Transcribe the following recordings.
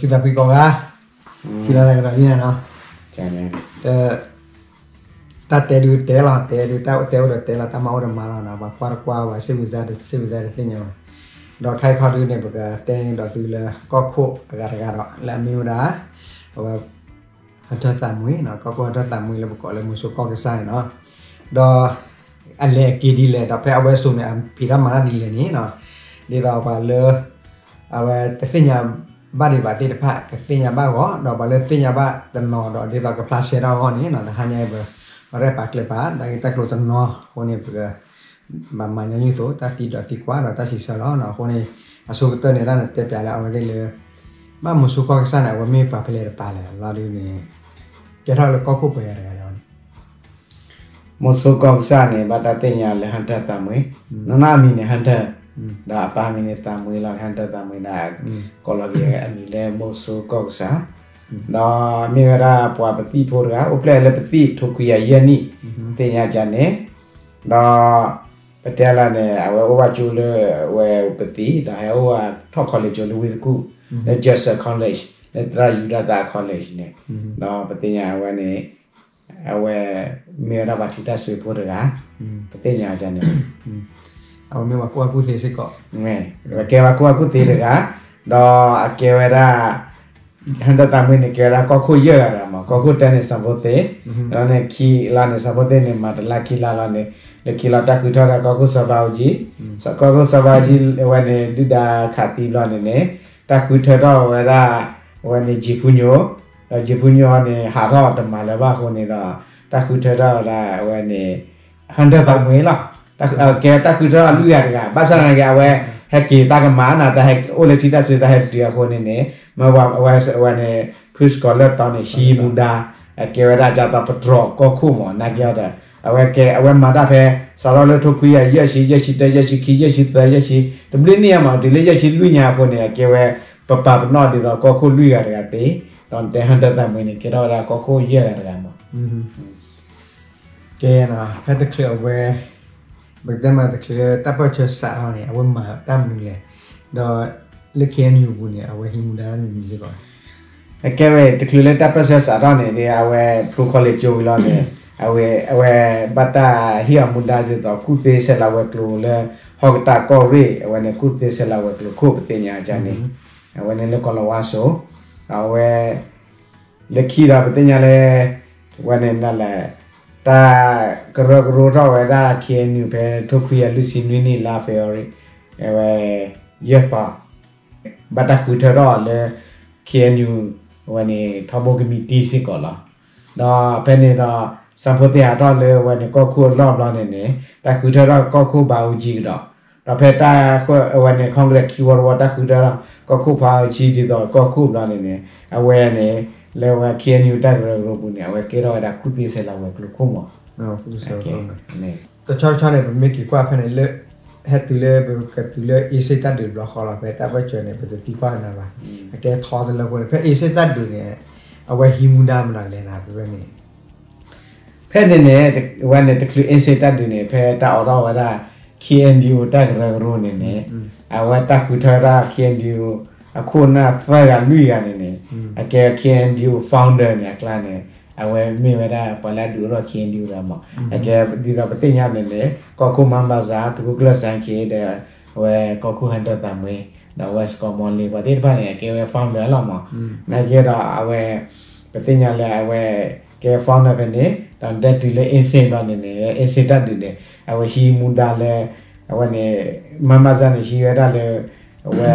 သုသးဖှံကိးဂၤ, ထံၣ်လိာ်သးကဒီးလံန့ၣ်နီၤ, တၢ်တဲဒုးတဲလီၤ, တဲဒုးတၢ်တဲအိၣ်ဒီးတဲလီၤ, တၢ်မၤအိၣ်ဒီးမၤလီၤနီၤ, ပှၤကွၢ်တကွၢ်, ပှၤစ့ၣ်ဝံၤစါတစ့ၣ်ဝံၤစါတသ့ၣ်ညါဘၣ်. ဒီးခဲအံၤခီဒုးန့ၣ် ပကတဲဒီးသုလၢကီၢ်ခိၣ်အဂၤတဂၤဒီး လၢအမ့ၢ်ဝဲဒၣ် အဝဲ ဟၢထၢၣ်သးမှံနီၤ, ကီၢ်ခိၣ်ဟၢထၢၣ်သးမှံလၢပကိးလၢမူဆိကီၢ်ကစၢ်န့ၣ်နီၤ, ဒီး အလဲၤအက့ၤဒ်လဲၣ်, ဒီးဖဲအဝဲစိၤန့ၣ် အဖံးတၢ်မၤတၢ်ဒ်လဲၣ်န့ၣ်နီၤ, ဒ်သိးပှၤလၢ အဝဲတသ့ၣ်ညါဘၣ်ဒံးဘၣ်သ့ၣ်တဖၣ် ကသ့ၣ်ညါဘၣ်အဂီၢ်, ဒီးပှၤလၢသ့ၣ်ညါဘၣ်တနီၤဒီး ဒ်သိးကဖျါရှဲတၢ်အဂီၢ်န့ၣ်နီၤ, တဟါညါအံၤ ပ ပရဲၣ်ပာ်ကျဲပာ် တၢ်ဂ့ၢ်တၢ်ကျိၤတနီၤအဃိန့ၣ် ပက ဘၣ်မၤညီနုၢ်အသိး တၢ်သံဒိးသံကွၢ်ဒီးတၢ်စံးဆၢလီၤနီၤ. အဃိန့ၣ် အဆိကတၢၢ်န့ၣ် တၢ်န့ၣ်တဲပျးလၢအဝဲသ့ၣ်လၢ ဘၣ်မူဆိကီၢ်ကစၢ်န့ၣ် အဝဲမ့ၢ်ပှၤဖဲလဲၣ်တပၤလဲၣ်လီၤဒုးန့ၣ် ကဲထီၣ်လၢကီၢ်ခိၣ်ပှဲၤဂၤတဂၤလီၤ. မူဆိကီၢ်ကစၢ်န့ၣ် ဘၣ်တၢ်သ့ၣ်ညါလၢဟၢထၢၣ်သးမှံ, နီၢ်နီၢ်အမံၤန့ၣ် ဟၢထၢၣ်, ဒီးအပၢ်မံၤန့ၣ်သးမှံလီၤ, ဟၢထၢၣ်သးမှံဒၣ် ကိးလီၤက့ၤအမံၤလၢမူဆိကီၢ်ကစၢ်, ဒီးမ့ၢ်ဝဲဒၣ်ပှၤပသံၣ်ဖိတဂၤ အိၣ်ဖျဲၣ်လၢပသံၣ်ထိခွံကယၤယဲၢ်နံၣ်, သ့ၣ်ညါကန့ၣ်, ဒီး ပတဲလၢန့ၣ် အဝဲအိၣ်ဘၣ်ကၠိလၢ ဝဲပသံၣ် ဒီးဟဲအိၣ်ထီၣ် college ကၠိလၢဝ့ၢ်တကူၣ်, လၢ Jessup College လၢသရၣ်ယူဒၤသး college န့ၣ်, ဒီးပသ့ၣ်ညါအဝဲန့ၣ် အဝဲ မ့ၢ်ဝဲဒၣ်ပှၤထံၣ်တၢ်ဆိဖိတဂၤ, ပသ့ၣ်ညါန့ၣ် အဝဲမ့ၢ်ပှၤကူၣ်ဘၣ်ကူၣ်သ့စ့ၢ်ကီး, ကဲပှၤကူၣ်ဘၣ်ကူၣ်သ့တဂၤ, ဒီးအကဲဝဲဒၣ် ဟၢထၢၣ်သးမှံန့ၣ် ကဲဝဲဒၣ်ကီၢ်ခိၣ်ယဲၢ်ဂၤတဂၤမး, ကီၢ်ခိၣ်တၢန့ၣ် စၣ်ဖိသ့, ဒီးန့ၣ်ခံလါန့ၣ် စၣ်ဖိသ့န့ၣ် မၤတလါခံလါလီၤန့ၣ်, လၢခံလီၤတၢ်ဃုထၢထီၣ်ကီၢ်ခိၣ်စီၤဘးအူကၠံ, ကီၢ်ခိၣ်စီၤဘးအူကၠံ အဝဲန့ၣ် ဒုၣ်ဒါခးသံဘျီန့ၣ်န့ၣ် တၢ်ဃုထၢထီၣ်ဝဲဒၣ် အဝဲန့ၣ် ကၠံဖူညိၣ်, ဒီးကၠံဖူညိၣ်န့ၣ် ဟးထီၣ်တမၤလၢၤဘၣ်အဃိန့ၣ်ဒီး တၢ်ဃုထၢထီၣ်ဝဲဒၣ် အဝဲန့ၣ် ဟၢထၢၣ်သးမှံလီၤ. ကဲတၢ်ဃုထၢထီၣ်လွံၢ်ဂၤတဂၤ, ဘၣ်ဆၣ်သနာ်က့ အဝဲဟဲက့ၤတၢ်ကမၣ်နၤ တၢ်ဟဲအိၣ်လၢထံတၢ်စူၤ တၢ်ဟဲတတုၤအဃိန့ၣ်န့ၣ် မ့ၢ်ဝဲအဝဲန့ၣ် ဖုစကီၤလၢၢ်တီန့ၣ် ဟံးမူဒါ အကဲဝဲဒၣ်ဒ်သိးပတြီၤကီၢ်ခိၣ်မး နာ်က့ဒီး အဝဲကဲ အဝဲမၤတၢ်ဖဲ စးထီၣ်လၢထိခွံကယၤယဲၢ်ဆံ ယဲၢ်ဆံတၢ ယဲၢ်ဆံခံ ယဲၢ်ဆံသၢ ယဲၢ်ဆံ တဘျုးနံၣ်အမး တုၤလၢယဲၢ်ဆံလွံၢ်ညါအဃိန့ၣ် အကဲဝဲ ပပာ်ပနီၣ်ဒ်သိးကီၢ်ခိၣ်လွံၢ်ဂၤတဂၤသ့, ဒီးတဲဟၢထၢၣ်သးမှံန့ၣ် ကဲထီၣ်ဝဲဒၣ်ကီၢ်ခိၣ်ယဲၢ်ဂၤတဂၤမး. ကဲ ဖဲတချုးအဝဲ ပကတဲမးတချုးလၢတၢ်ပၢၢ်ဆၢစးထီၣ်န့ၣ် အဝဲမၤတၢ်မနုၤလဲၣ်, ဒီးလၢ K N U အပူၤန့ၣ် အဝဲဟံးမူဒါမနုၤစ့ၢ်ကီးလဲၣ်. အကဲဝဲ တချုးလၢတၢ်ပၢၢ်ဆၢစးထီၣ်န့ၣ် အဝဲဖျိ college ကၠိဝံၤလီၤန့ၣ် အဝဲ အဝဲဘၣ်တၢ်ဟ့ၣ်အီၤမူဒါဒ်သိး ကူၣ်သ့ဆဲးလၤဝဲၤကျိၤလၢ ဟီၣ်ကတၢၢ်ကီၢ်ရ့ၣ် အဝဲန့ၣ် ကူၣ်သ့ဆဲးလၤဝဲၤကျိၤခိၣ် ပသ့ၣ်ညါကန့ၣ် အဝဲန့ၣ်လၢကီၤလၤဝါစိၤ, ဒီးအဝဲ လၢခံဒီးပသ့ၣ်ညါလၢ ဝဲန့ၣ်နလဲၣ် တၢ်ကရၢကရိထီၣ်ဝဲဒၣ် K N U ဖဲထိခွံကယၤလွံၢ်ဆံနွံနံၣ် လါ February အဝဲ ယဲၢ်သီ ဘၣ်တၢ်ဃုထၢထီၣ်လၢ K N U အဝဲန့ၣ် ထီဘိကမံးတံာ်စ့ၢ်ကီးလီၤ. ဒီးဖဲန့ၣ်ဒီး စၣ်ဖိသ့ၣ်ဟးထီၣ်လၢအဝဲန့ၣ် ကီၢ်ခိၣ်အလီၢ်ဘျီန့ၣ်န့ၣ် တၢ်ဃုထၢထီၣ်ကီၢ်ခိၣ်ဘးအူကၠံကဒီး ဒီးဖဲတၢ်ဃုအဝဲန့ၣ် Congress ခံဝီတဝီ တၢ်ဃုထၢထီၣ် ကီၢ်ခိၣ်ဖးအူကၠံဒ်သိးကီၢ်ခိၣ်ဘျီန့ၣ်န့ၣ် အဝဲန့ၣ် လၢအဝဲ K N U တၢ်ကရၢကရိပူၤန့ၣ် အဝဲကဲထီၣ်ဝဲဒၣ်ကူၣ်သ့ဆဲးလၤဝဲၤကျိၤခိၣ်မး. တဆီဆီန့ၣ် ပမ့ၢ်က့ၤကွၢ်ဖဲန့ၣ်လၢ ဟဲတုၤလၢပကတုၤလၢအ့စ့ၣ်တၢ်ဒုးတဘျီဃီလီၤ. ဖဲတၢ်ပၢၢ်ဆၢန့ၣ် ပတသံကွၢ်နၤဘၣ်. အကဲထီတလၢဖိန့ၣ် ဖဲအ့စ့ၣ်တၢ်ဒုးန့ၣ် အဝဲဟံးမူဒါမနုၤလဲၣ်နၤ ဖဲဖဲန့ၣ် ဖဲန့ၣ်န့ၣ် အဝဲန့ၣ် တချုးအ့စ့ၣ်တၢ်ဒုးန့ၣ် ဖဲတၢ်အိးထီၣ်ဝဲဒၣ် K N D O တၢ်ကရၢကရိန့ၣ်န့ၣ် အဝဲတၢ်ဃုထၢဒၣ် K N D O အခိၣ်နၢ်သၢဂၤလွံၢ်ဂၤန့ၣ်န့ၣ် အကဲ K N D O founder န့ၣ်အကျါန့ၣ် အဝဲမ့ၢ်ဝဲဒၣ်ပှၤလၢအဒုးအိၣ်ထီၣ် K N D O တဂၤမး. အကဲဒ်သိးပသ့ၣ်ညါန့ၣ်န့ၣ် ကီၢ်ခိၣ် Mambaza သုးခိၣ်ကျၢၢ်စၣ်ခ့ဒီး အဝဲကီၢ်ခိၣ်ဟၢထၢၣ်သးမှံ ဒီးအဝဲစကီၤမီလ့ ပှၤသ့ၣ်တဖၣ်န့ၣ် အကဲဝဲ founder လီၤမး. နာ်က့ဒီးအဝဲ ပသ့ၣ်ညါလၢအဝဲကဲ founder ဖဲန့ၣ် ဒီးဒဲတုၤလၢအ့စ့ၣ်ဘျီန့ၣ်န့ၣ် အ့စ့ၣ်တၢ်ဒုးန့ၣ် အဝဲဟံးမူဒါလၢ အဝဲန့ၣ် Mambaza န့ၣ် ဟံးဝဲဒၣ်လၢ အဝဲ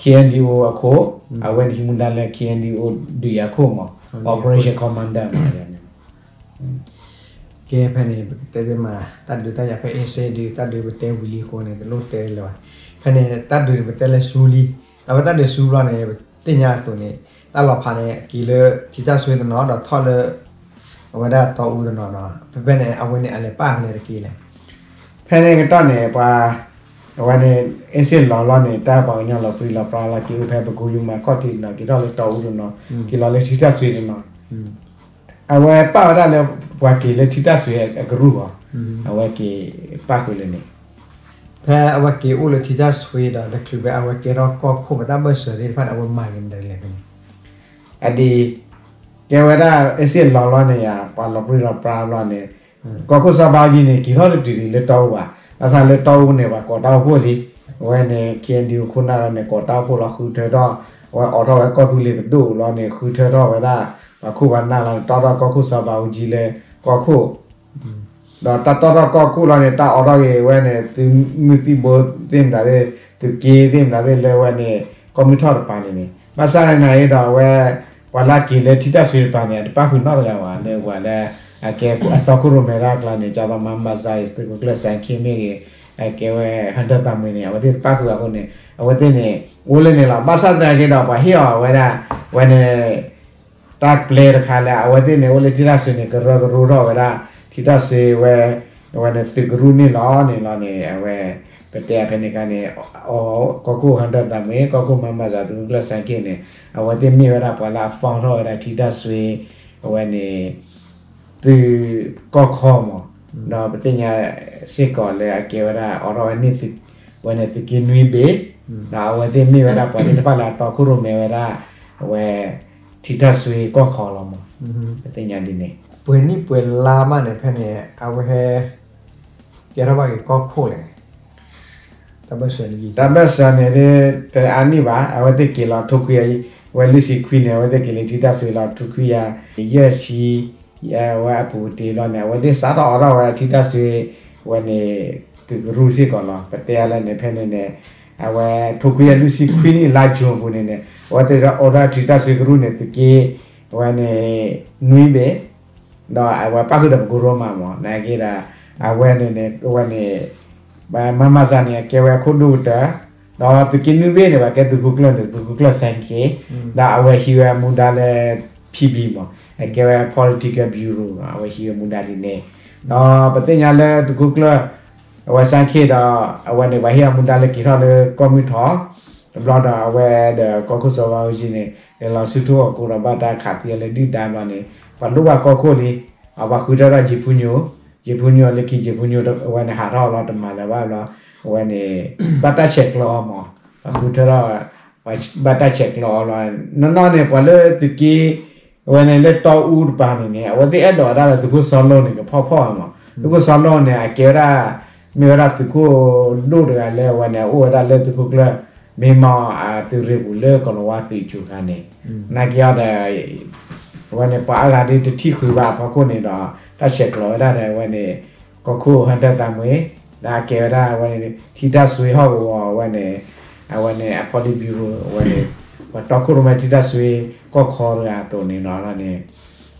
K N D O အခိၣ် အဝဲန့ၣ်ဟံးမူဒါလၢ K N D O ဒုးယၤခိၣ်မး Operation Commander မး ကဲဖဲန့ၣ် ပကတဲသ့မး တၢ်ဒုးတၢ်ယၤဖဲအ့စ့ၣ်ဒုး တၢ်ဒုးပတဲဝံၤလံအဃိန့ၣ် တလိၣ်တဲလၢၤဘၣ်. ဖဲန့ၣ် တၢ်ဒုးန့ၣ် ပတဲလၢဆူလံ. ဒီးဖဲတၢ်ဒုးဆူဘျီန့ၣ် ပသ့ၣ်ညါအသိးန့ၣ် တၢ်လီၤဖးန့ၣ် က့ၤလၢထံတၢ်ဆွ့တနီၤ ဒီးထီၣ်လၢ အဝဲဒၣ်တီအူတနီၤနီၤ ဖဲဖဲန့ၣ် အဝဲန့ၣ်အလဲၤပာ်ဖဲန့ၣ်တက့ၢ်လဲၣ်. ဖဲန့ၣ်ကတီၢ်န့ၣ် ပှၤ အဝဲန့ၣ် အ့စ့ၣ်လီၤလီၤန့ၣ် တၢ်ပှၤကညီလီၤပြံလီၤပြါလီၤ က့ၤအိၣ်ဖဲပကိယိမၤခီၣ်ထံးတနီၤ က့ၤထီၣ်လၢတီအူတနီၤ က့ၤလီၤလၢထံတၢ်ဆွ့တနီၤ အဝဲပာ်ဝဲဒၣ်လၢ ပှၤက့ၤလၢထံတၢ်ဆွ့အကရူၢ်အီၤ အဝဲက့ၤပာ်ဃုာ်လၢန့ၣ် ဖဲအဝဲက့ၤအိၣ်လၢထံတၢ်ဆွ့ဒီး တချုးဖဲအဝဲကဲထီၣ်ကီၢ်ခိၣ် ပတၢ်ဘၢၣ်စၢၤသ့ၣ်တဖၣ်န့ၣ် အဝဲမၤက့ၤမနုၤလဲၣ်ဖဲန့ၣ်, အဒ် ကဲဝဲဒၣ် အ့စ့ၣ်လီၤလီၤန့ၣ်ယါ ပှၤလီၤပြံလီၤပြါလီၤန့ၣ် ကီၢ်ခိၣ်စီၤဘးအူကၠံန့ၣ် က့ၤထီၣ်တတုၤဒံးလၢတီအူဘၣ်. ဘၣ်ဆၣ်လၢတီအူန့ၣ် ပှၤကိးတၢ်အိၣ်ဖှိၣ်လံ. အဝဲန့ၣ် ခ့ၣ်အဲၣ်ယူၣ် ခိၣ်နၢ်လီၤန့ၣ် ကိးတၢ်အိၣ်ဖှိၣ်လီၤ ဃုထၢထီၣ်, အဝဲအိးထီၣ်ဝဲကီၢ်သူလ့ၤပဒိၣ်လီၤန့ၣ် ဃုထၢထီၣ်ဝဲဒၣ် ပှၤခိၣ်ပှၤနၢ်လီၤန့ၣ် တီထီၣ်ကီၢ်ခိၣ်စီၤဘးအူကၠံလၢကီၢ်ခိၣ် ဒီးတၢ်တီထီၣ်ကီၢ်ခိၣ်လီၤန့ၣ် တၢ်အိးထီၣ်က့ၤဝဲန့ၣ် သုးမုၢ်သံၣ်ဘိသ့ၣ်မတၤသ့ၣ် သုးက့သ့ၣ်မတၤသ့ၣ်လၢဝဲန့ၣ် ကီၢ်မုၢ်ထီၣ်တပၤန့ၣ်န့ၣ် ဘၣ်ဆၣ်န့ၣ်ဒီးအဝဲ ပှၤလၢက့ၤလၢထံတၢ်ဆွ့တပၤန့ၣ် အတပၣ်ဃုာ်နီတဂၤဘၣ်လၢပှၤလၢ အကဲအတီခိၣ်ရိၣ်မဲတၢ်ကျါန့ၣ် ကၠီသီမါမၤစၢၤ သုးခိၣ်ကျၢၢ်စဲခ့မ့ၢ်ဂ့ၤ အကဲဝဲ ဟၢတၢ်သးမွ့န့ၣ် အဝဲသ့ၣ်တပၣ်ဃုာ်အဃိန့ၣ် အဝဲသ့ၣ်န့ၣ် အိၣ်လၢန့ၣ်လီၤ. ဘၣ်ဆၣ်သနာ်က့ဒီး ပှၤဟ့ၣ်အီၤဝဲဒၣ် ဝဲန့ၣ် တၢ်ပျဲတခါလၢ အဝဲသ့ၣ်န့ၣ် အိၣ်လၢထံတၢ်ဆွ့န့ၣ် ကရၢကရိထီၣ်ဝဲဒၣ် ထံတၢ်ဆွ့ဝဲ အဝဲန့ၣ်သုးကရူၢ်န့ၣ်လီၤန့ၣ်လီၤန့ၣ် အဝဲ ပတဲဖဲန့ၣ်ခါန့ၣ် ကီၢ်ခိၣ်ဟၢတၢ်သးမွ့ ကီၢ်ခိၣ်မါမၤစၢၤ သုးခိၣ်ကျၢၢ်စဲခ့န့ၣ် အဝဲသ့ၣ်မ့ၢ်ဝဲဒၣ်ပှၤလၢအ fund ထီၣ်ဝဲဒၣ်ထံတၢ်ဆွ့ အဝဲန့ၣ် သုးကီၢ်ခီမး ဒီးပသ့ၣ်ညါစ့ၢ်ကီးလၢအကဲဝဲဒၣ်အိးထီၣ်ဝဲန့ၣ် ဝဲန့ၣ်သုးက့နွံဘ့ၣ် ဒီးအဝဲသ့ၣ်မ့ၢ်ဝဲဒၣ် ပှၤသ့ၣ်တဖၣ်လၢအတီခိၣ်ရိၣ်မဲဝဲဒၣ် အဝဲ ထံတၢ်ဆွ့ကီၢ်ခီလီၤမး ပသ့ၣ်ညါဒ်န့ၣ် ပှဲၤနံၣ်ပှဲၤလါမးန့ၣ် ဖဲန့ၣ် အဝဲဟဲ ကဲထီၣ်ဘၣ်က့ၤကီၢ်ခိၣ်လဲၣ် တၢ်ဘၢၣ်စၢၤန့ၣ် တၢ်ဘၢၣ်စၢၤန့ၣ် တအါနံၣ်ဘၣ် အဝဲသ့ၣ်က့ၤလီၤထိခွံ ဝဲလွံၢ်ဆံခွံန့ၣ် အဝဲသ့ၣ်က့ၤလၢထံတၢ်ဆွ့လီၤထိခွံယၤ ယဲၢ်ဆံ ဝဲအပူၤတ့ၢ်လီၤန့ၣ် အဝဲသ့ၣ်စးထီၣ်အိးထီၣ်ဝဲထံတၢ်ဆွ့ ဝဲန့ၣ် သုးကရူၢ်စ့ၢ်ကီးလီၤ. ပတဲအါလၢန့ၣ် ဖဲန့ၣ်န့ၣ် အဝဲထိခွံယၤလွံၢ်ဆံခွံနံၣ်လါ June အပူၤန့ၣ်န့ၣ် အဝဲသ့ၣ်အိးထီၣ်ထံတၢ်ဆွ့ကရူၢ်န့ၣ် သုးက့ ဝဲန့ၣ် နွံဘ့ၣ် ဒီးအဝဲပၣ်ဃုာ်ဒီးပကရူၢ်မးမး နာ်က့ဒီး အဝဲန့ၣ်န့ၣ် အဝဲန့ၣ် မါမၤစၢၤန့ၣ် အကဲဝဲခိၣ်ဒိၣ်ကတၢၢ် ဒီးသုးက့နွံဘ့ၣ်န့ၣ် ပှၤကဲသုးခိၣ်ကျၢၢ်န့ၣ် သုးခိၣ်ကျၢၢ်စဲခ့ ဒီးအဝဲဟံးဝဲမူဒါလၢ ဖံဘံမး အကဲဝဲ political bureau အဝဲဟံးဝဲမူဒါဒ်န့ၣ် ဒီးပသ့ၣ်ညါလၢသုးခိၣ်ကျၢၢ် အဝဲစဲခ့ဒီး အဝဲန့ၣ် ပှၤဟ့ၣ်အီၤမူဒါလၢက့ၤထီၣ်လၢကီၢ်မုၢ်ထီၣ် တဘျီဒီးအဝဲဒီးကီၢ်ခိၣ်စီၤဘးအူကၠံန့ၣ် လဲၤလီၤဆူထူၣ်အကိာ်ဒီးဘၣ်တၢ်ခးသံအီၤလၢဒုၣ်ဒါဘျီန့ၣ် ပှၤလိၣ်ဘၣ်ကီၢ်ခိၣ်လံ အပှၤဃုထၢထီၣ် ကၠံၣ်ဖူညိၣ် ကၠံၣ်ဖူညိၣ်လၢခံ ကၠံၣ်ဖူညိၣ်အဝဲန့ၣ်ဟးထီၣ်လီၤတမၤလၢၤဘၣ်ဘျီ အဝဲန့ၣ် ဘၣ်တၢ်ဆဲးကျိးအီၤမး ပှၤဃုထၢထီၣ် ဘၣ်တၢ်ဆဲးကျိးအီၤလီၤ နီၢ်နီၢ်န့ၣ် ပှၤလၢသုးက့ အဝဲန့ၣ်လၢတီအူတပၤန့ၣ်န့ၣ် အဝဲသ့ၣ်အဲၣ်ဒိးဝဲဒၣ်လၢသုးခိၣ်စီၤလိန့ၣ် ကဖီၣ်ဖီၣ်မး သုးခိၣ်စီၤလိန့ၣ် အကဲဝဲဒၣ် မ့ၢ်ဝဲဒၣ်သုးခိၣ်ဒိၣ်တဂၤလၢအဝဲန့ၣ် အအိၣ်ဝဲဒၣ်လၢသုးခိၣ်ကျၢၢ် မ့ၢ်မး အသုးရ့ၣ်ပူၤလၢကီၤလၤဝါသုးအစိၤခါန့ၣ် နာ်က့အီၤဒီး အဝဲန့ၣ် ပှၤအါဂၤဒ်တထံၣ်ဃုာ်ဘၣ်အဖီခိၣ်န့ၣ်ဒီး တၢ်ဆဲးကျိးဝဲဒၣ်ဒီးအဝဲန့ၣ် ကီၢ်ခိၣ်ဟၢတၢ်သးမွ့ ဒီးအကဲဝဲဒၣ်အဝဲန့ၣ် ထံတၢ်ဆွ့ဟီၣ်ကဝီၤအဝဲန့ၣ် အဝဲန့ၣ် အ politburo အဝဲန့ၣ် ပှၤတီခိၣ်ရိၣ်မဲထံတၢ်ဆွ့ကီၢ်ခီတဂၤအသိးန့ၣ်လီၤန့ၣ်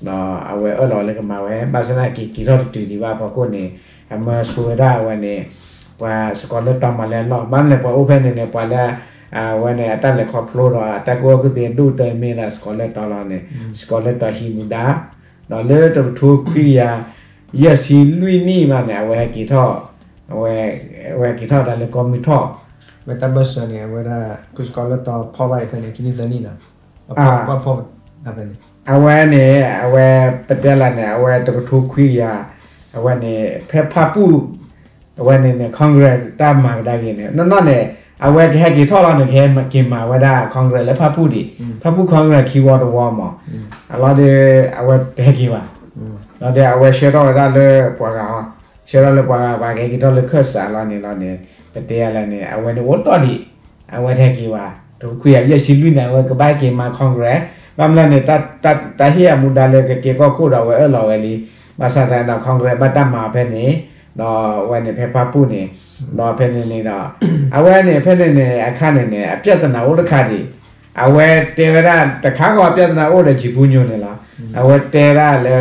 ဒီးအဝဲအၢၣ်လီၤလၢကမၤဝဲ ဘၣ်ဆၣ်သနာ်က့ က့ၤထီၣ်တတုၤဒံးဘၣ်အဖီခိၣ်န့ၣ် အမၢဆိဝဲဒၣ်အဝဲန့ၣ် ပှၤစကီၤလၢၢ်တီမၤလၢအလီၢ် ဘၣ်မနုၤလဲၣ် ပှၤအိၣ်ဖဲန့ၣ်န့ၣ် ပှၤလၢ အဝဲန့ၣ် အတၢ်လဲၤခီဖျိဒီး အတၢ်ကူၣ်ဘၣ်ကူၣ်သ့အဒိၣ်ကတၢၢ်မ့ၢ်ဒၣ်စကီၤလၢၢ်တီလီၤန့ၣ် စကီၤလၢၢ်တီဟံးမူဒါ ဒီးလၢတကထိခွံကယၤ ယဲၢ်ဆံလွံၢ်နံၣ်မးန့ၣ် အဝဲဟဲက့ၤထီၣ် အဝဲ အဝဲက့ၤထီၣ်ဝဲဒၣ်လၢကီၢ်မုၢ်ထီၣ် ဝဲတၢ်ဘၢၣ်စၢၤန့ၣ် အဝဲဒၣ် ဖုစကီၤလၢၢ်တီဖီၣ်ဘၣ်အံၤဖဲန့ၣ် ခံနံၣ်သၢနံၣ်နီၤ အဖီၣ် အဝဲန့ၣ် အဝဲပတဲလၢန့ၣ် အဝဲတကထိခွံကယၤ အဝဲန့ၣ် ဖဲဖၣ်ပူၣ် အဝဲန့ၣ်န့ၣ် Congress တၢ်မၤကဒါက့ၤန့ၣ် နီၢ်နီၢ်န့ၣ် အဝဲကဟဲက့ၤထီၣ်လီၤန့ၣ် ကဟဲက့ၤမၤဝဲဒၣ် Congress လၢဖၣ်ပူၣ်ဒံး ဖၣ်ပူၣ် Congress ခံဝီတဝီမး အလီၤဒီး အဝဲတဟဲက့ၤဘၣ် လီၤဒီးအဝဲဆှၢထီၣ်ဝဲဒၣ်လၢပှၤဂၤ ဆှၢထီၣ်လၢပှၤဂၤ ပှၤကဟဲက့ၤထီၣ်လၢခၢၣ်စးလီၤန့ၣ်လီၤန့ၣ် ပတဲလၢန့ၣ် အဝဲန့ၣ်အိၣ်တီၢ်ဒံး အဝဲတဟဲက့ၤဘၣ် တကထိခွံကယၤယဲၢ်ဆံလွံၢ်န့ၣ် အဝဲကဘၣ်ဟဲက့ၤမၤ Congress ဘၣ်မနုၤလဲၣ်န့ၣ် တၢ်ဟ့ၣ်အမူဒါလၢကကဲကီၢ်ခိၣ်ဒီးအဝဲအၢၣ်လီၤဝဲလံ ဘၣ်ဆၣ်သနာ်က့ဒီး Congress ဘၣ်တၢ်မၤဖဲန့ၣ် ဒီးအဝဲန့ၣ်ဖဲဖၣ်ပူၣ်န့ၣ် ဒီးဖဲန့ၣ်န့ၣ်ဒီး အဝဲန့ၣ် ဖဲန့ၣ်န့ၣ် အခါန့ၣ်န့ၣ် အပြဿနာအိၣ်တခါဒံး အဝဲတဲဝဲဒၣ် တခါဃီအပြဿနာအိၣ်ဒီး ကၠံၣ်ဖူညိၣ်န့ၣ်လီၤ အဝဲတဲဒၣ်လၢ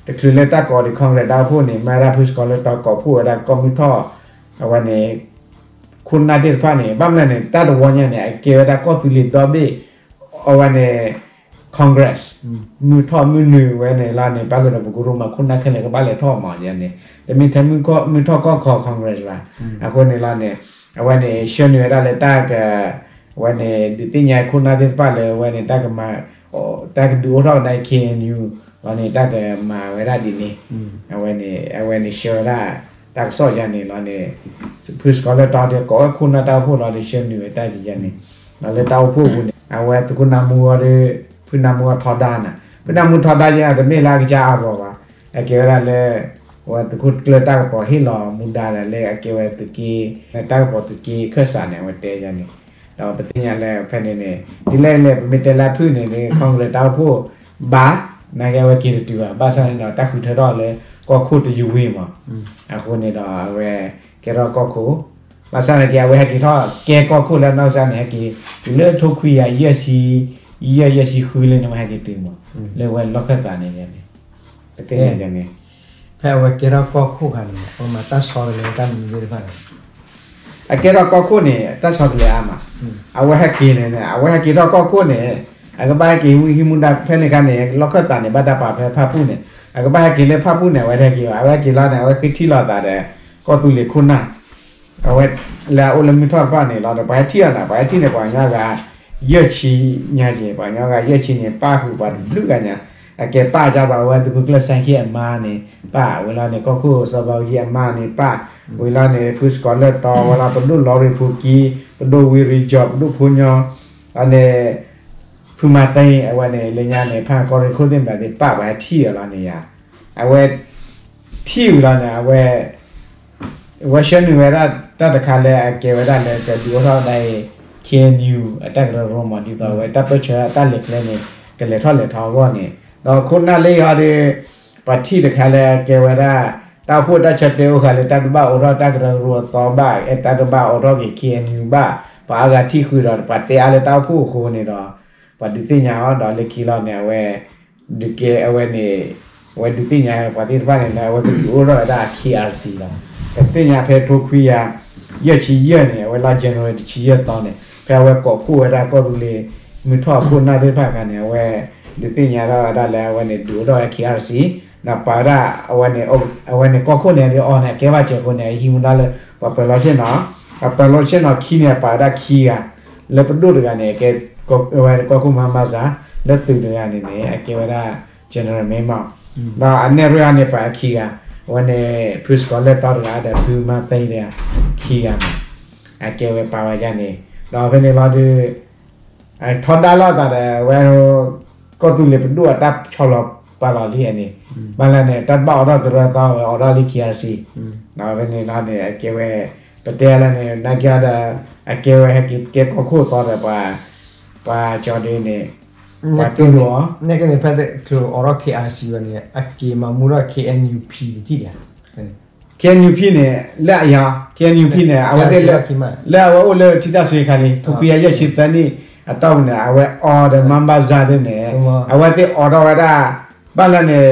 တချုးလၢတၢ်ကိးဒံး Congress တၢ်အိၣ်ဖှိၣ်န့ၣ် မ့ၢ်ဝဲဒၣ်ဖုစကီၤလၢၢ်တီကိးဖှိၣ်ဝဲဒၣ်ကီၢ်မုၢ်ထီၣ် အဝဲန့ၣ် ခိၣ်နၢ်သ့ၣ်တဖၣ်န့ၣ် ဘၣ်မနုၤလဲၣ်န့ၣ် တၢ်တဝီညါန့ၣ် အကဲဝဲဒၣ်ကီၢ်သူလ့ၤဒီဘ့ၣ် အဝဲန့ၣ် Congress မုၢ်ထီၣ်မုၢ်နုာ်ဝဲန့ၣ်လီၤန့ၣ် ပၣ်ဃုာ်ဒီးပကရူၢ်မး ခိၣ်နၢ်ခဲလၢာ်ကဘၣ်လဲၤထီၣ်မးန့ၣ် တမ့ၢ်ထဲမုၢ်ထီၣ်ကီၢ်ခီ Congress ဘၣ် အဃိန့ၣ်လီၤန့ၣ် အဝဲန့ၣ် ဆှၢန့ၢ်ဝဲဒၣ်လၢတၢ်က အဝဲန့ၣ် ဒုးသ့ၣ်ညါခိၣ်နၢ်သ့ၣ်တဖၣ်လၢအဝဲန့ၣ် တၢ်ကမၤ တၢ်ကဒုးအိၣ်ထီၣ်ကဒါ K N U လီၤန့ၣ် တၢ်ကမၤဝဲဒၣ်ဒ်န့ၣ် အဝဲန့ၣ် အဝဲန့ၣ်ဆှၢဝဲဒၣ် တၢ်ကစီၣ်ယၤန့ၣ်လီၤန့ၣ် ဖုစကီၤလၢၢ်တီဒီး ကိးဝဲခိၣ်နၢ်တၢ်အိၣ်ဖှိၣ်လီၤဒီး ဆှၢနုာ်ဝဲတၢ်ယၤန့ၣ် ဒီးလၢတၢ်အိၣ်ဖှိၣ်အပူၤန့ၣ် အဝဲသုးခိၣ်နၢ်မူအီၤဒီး ဖုနၢ်မူအီၤထီဒါနၤ ဖုနၢ်မူထီဒါယၤ တမ့ၢ်လၢအကစၢ်အါဂီၤဘၣ် အကဲဝဲဒၣ်လၢ အဝဲသုးခိၣ်ကျၢၢ်တၢ်ကပီၤဟ့ၣ်လီၤမူဒါဒီးလၢအကဲဝဲသုးက့ တၢ်ကပီၤသုးက့ခၢၣ်စးန့ၣ် အဝဲတဲယၤန့ၣ် ဒီးပသ့ၣ်ညါလၢဖဲန့ၣ်န့ၣ် ဒ်လဲၣ်လဲၣ် ပမ့ၢ်တဲလၢအဖုၣ်န့ၣ် Congress တၢ်အိၣ်ဖှိၣ်ဘၣ် နာ်က့အဝဲက့ၤတတုၤဘၣ် ဘၣ်ဆၣ်န့ၣ်ဒီး တၢ်ဃုထၢထီၣ်လၢကီၢ်ခိၣ်တယုၢ်ဝ့ၢ်မး အဃိန့ၣ်ဒီး အဝဲကဲထီၣ်ကီၢ်ခိၣ် ဘၣ်ဆၣ်နာ်က့ အဝဲဟဲက့ၤထီၣ်ကဲကီၢ်ခိၣ်လၢနီၢ်ကစၢ်န့ၣ် ဟဲက့ၤတုၤလၢထိခွံကယၤယဲၢ်ဆံ ယဲၢ်ယဲၢ်ဆံဃုလၢန့ၣ် မ့ၢ်ဟဲက့ၤတုၤမး လၢဝဲလီၢ်ခၢၣ်သးန့ၣ်န့ၣ် ပသ့ၣ်ညါန့ၣ် ဖဲအဝဲကဲထီၣ်ကီၢ်ခိၣ်ခါန့ၣ် ပမၤတၢ်ဆီတလဲတၢ်မနုၤသ့ၣ်တဖၣ်န့ၣ် အကဲထီၣ်ကီၢ်ခိၣ်န့ၣ် တၢ်ဆီတလဲအါမး အဝဲဟဲက့ၤန့ၣ် အဝဲဟဲက့ၤထီၣ်ကီၢ်ခိၣ်န့ၣ် အကဘၣ်ဟဲက့ၤမူဟံးမူဒါဖဲန့ၣ်ခါန့ၣ် လီၢ်ခၢၣ်သးန့ၣ် ဘၣ်တၢ်ပာ်ဖဲဖၣ်ပူၣ်န့ၣ် အကဘၣ်ဟဲက့ၤလၢဖၣ်ပူၣ်န့ၣ် အဝဲတဟဲက့ၤဘၣ် အဝဲဟဲက့ၤလီၤန့ၣ် အဝဲဃ့ထံၣ်လိာ်သးဒီး ကီၢ်သူလ့ၤခိၣ်နၢ် အဝဲ လၢအအိၣ်လၢမုၢ်ထီၣ်တဖၣ်န့ၣ်လီၤဒီး ပှၤဟဲထံၣ်အီၤန့ၣ် ပှၤဟဲထံၣ်န့ၣ် ပှၤကညီဂၤ ယဲၢ်ဆံညါက့ၤ ပှၤကညီဂၤယဲၢ်ဆံန့ၣ် ပၣ်ဃုာ်ပှၤတဘျုးဂၤညါ အကဲပၣ်ကၢ်သိး အဝဲသုးခိၣ်ကျၢၢ်စဲၣ်ခံအမါန့ၣ် ပၣ်ဝံၤလီၤန့ၣ် ကီၢ်ခိၣ်စီၤဘးအူကၠံအမါန့ၣ် ပၣ်ဝံၤလီၤန့ၣ် ဖုစကီၤလၢၢ်တီ ဝံၤလီၤ ပဒိၣ်လီရံၤဖူကံ ပဒိၣ်ဝံရံၤကၠီၣ် ပဒိၣ်ဖိညီ လီၤန့ၣ် ဖုမၤသ့ အဝဲန့ၣ် လၢညါန့ၣ် ဖးကီၢ်ရ့ၣ်ခိၣ်သ့ၣ်မတၤသ့ၣ် ပၣ်ပှၤဟဲထံၣ်အီၤလီၤန့ၣ်ယါ အဝဲ ထံၣ်ဝံၤလီၤန့ၣ် အဝဲ အဝဲဆှၢနုာ်ဝဲဒၣ်တၢ်တခါလၢအကဲဝဲဒၣ်လၢကဒုးအိၣ်ထီၣ်ဒၣ်အံၤ ခ့ၣ်အဲၣ်ယူၣ် အတၢ်ကရၢကရိမး ဒ်သိးအဝဲတၢ်ပၢၢ်ဆၢအတၢ်လဲၤကျဲန့ၣ် ကလဲၤထီၣ်လဲၤထီအဂီၢ်န့ၣ် ဒီးခိၣ်နၢ်လၢယဟီဒီး ပှၤထံၣ်တခါလၢအကဲဝဲဒၣ် တၢ်အိၣ်ဖှိၣ်တၢ်ဆၢတဲာ်အိၣ်ဃာ်လၢတၢ်တဘၣ်အိးထီၣ်တၢ်ကရၢကရိအသီဘၣ် အဲၣ်တၢ်တဘၣ်အိးထီၣ်က့ၤ ခ့ၣ်အဲၣ်ယူၣ် ဘၣ် ပှၤအါဂၤထံၣ်ဃုာ်ဒီး ပှၤတဲအါလၢတၢ်အိၣ်ဖှိၣ်အဃိန့ၣ်ဒီး ပှၤဒုးသ့ၣ်ညါအီၤဒီးလၢခံလီၤန့ၣ် အဝဲ ဒုးကဲအဝဲန့ၣ် အဝဲဒုးသ့ၣ်ညါပှၤသ့ၣ်တဖၣ်န့ၣ်လၢအဝဲကဒုးအိၣ်ထီၣ်ဝဲဒၣ် ခ့ၣ်အဲၣ်စံၣ် လီၤ. ပသ့ၣ်ညါဖဲထိခွံကယၤ ယဲၢ်ဆံယဲၢ်န့ၣ် အဝဲလါ January တဆံယဲၢ်သီန့ၣ် ဖဲအဝဲကိးဖှိၣ်ဝဲဒၣ်ကီၢ်သူလ့ၤ မုၢ်ထီၣ်အခိၣ်နၢ်သ့ၣ်တဖၣ်အခါန့ၣ် အဝဲဒုးသ့ၣ်ညါထီၣ်ဝဲဒၣ်လၢအဝဲန့ၣ်ဒုးအိၣ်ထီၣ်ဝဲ ခ့ၣ်အဲၣ်စံၣ် ဒီးပာ်ဝဲဒၣ် အဝဲန့ၣ်ကီၢ်ခိၣ်န့ၣ် ဒ်အီၤန့ၣ် အကဲဘၣ်စဲးအဃိန့ၣ် အဟံးမူဒါလၢ ပှၤပၢၤလီၢ်ဆ့ၣ်နီၤ ပှၤပၢၤလီၢ်ဆ့ၣ်နီၤခံန့ၣ် ပာ်ဝဲဒၣ်ခံဂၤ လၢပဒိၣ်တဂၤန့ၣ် အကဲဝဲကီၢ်ခိၣ်မါမါစၤ လၢသုးတဂၤန့ၣ်န့ၣ် အကဲဝဲဒၣ် general မ့ၢ်မး ဒီးအနဲၣ်ရွဲၣ်အီၤန့ၣ် ပှၤခံဂၤ အဝဲန့ၣ် ဖုစကီၤလၢၢ်တီတဂၤဒီး ဖုမၤသ့တဂၤ ခံဂၤမး အကဲဝဲပာ်ဝဲဒၣ်န့ၣ် ဒီးဖဲန့ၣ်လီၤဒီး ထီဒါလိာ်သးဒီး အဝဲ ကီၢ်သူလ့ၤပဒိၣ်အတၢ်ဆီလီၤပာ်လီၤလံန့ၣ် ဘၣ်လၢန့ၣ် တၢ်တဘၣ်အိးထီၣ်ကရၢသီဝဲအိးထီၣ်လံ ခ့ၣ်အဲၣ်စံၣ် ဒီးဖဲန့ၣ်လီၤန့ၣ် အကဲဝဲ ပတဲလၢန့ၣ် နာ်က့ဒီး အကဲဝဲဟဲက့ၤကဲကီၢ်ခိၣ်သီဒီး ပှၤ ပှၤကၠီဒ်န့ၣ် ပှၤတူၢ်လိာ်အီၤ န့ၣ်က့န့ၣ် ဖဲချုးအိးထီၣ် ခ့ၣ်အဲၣ်စံၣ် ဝဲန့ၣ် အက့ၤမၤမူထီၣ် ခ့ၣ်အဲၣ်ယူၣ်ပံၤ တထံၣ်ဒံး ခ့ၣ်အဲၣ်ယူၣ်ပံၤန့ၣ် လၢအယၤ ခ့ၣ်အဲၣ်ယူၣ်ပံၤန့ၣ် အဝဲသ့ၣ်လၢ လၢအဝဲအိၣ်လၢထံတၢ်ဆွံခါလံ ထိခွံကယၤယဲၢ်ဆံသၢနံၣ် အတီၢ်ပူၤန့ၣ် အဝဲအီၤဒီးမါဘၣ်စၢ်သ့ၣ်န့ၣ် အဝဲသ့ၣ်အိးထီၣ်ဝဲဒၣ် ဘၣ်လၢန့ၣ်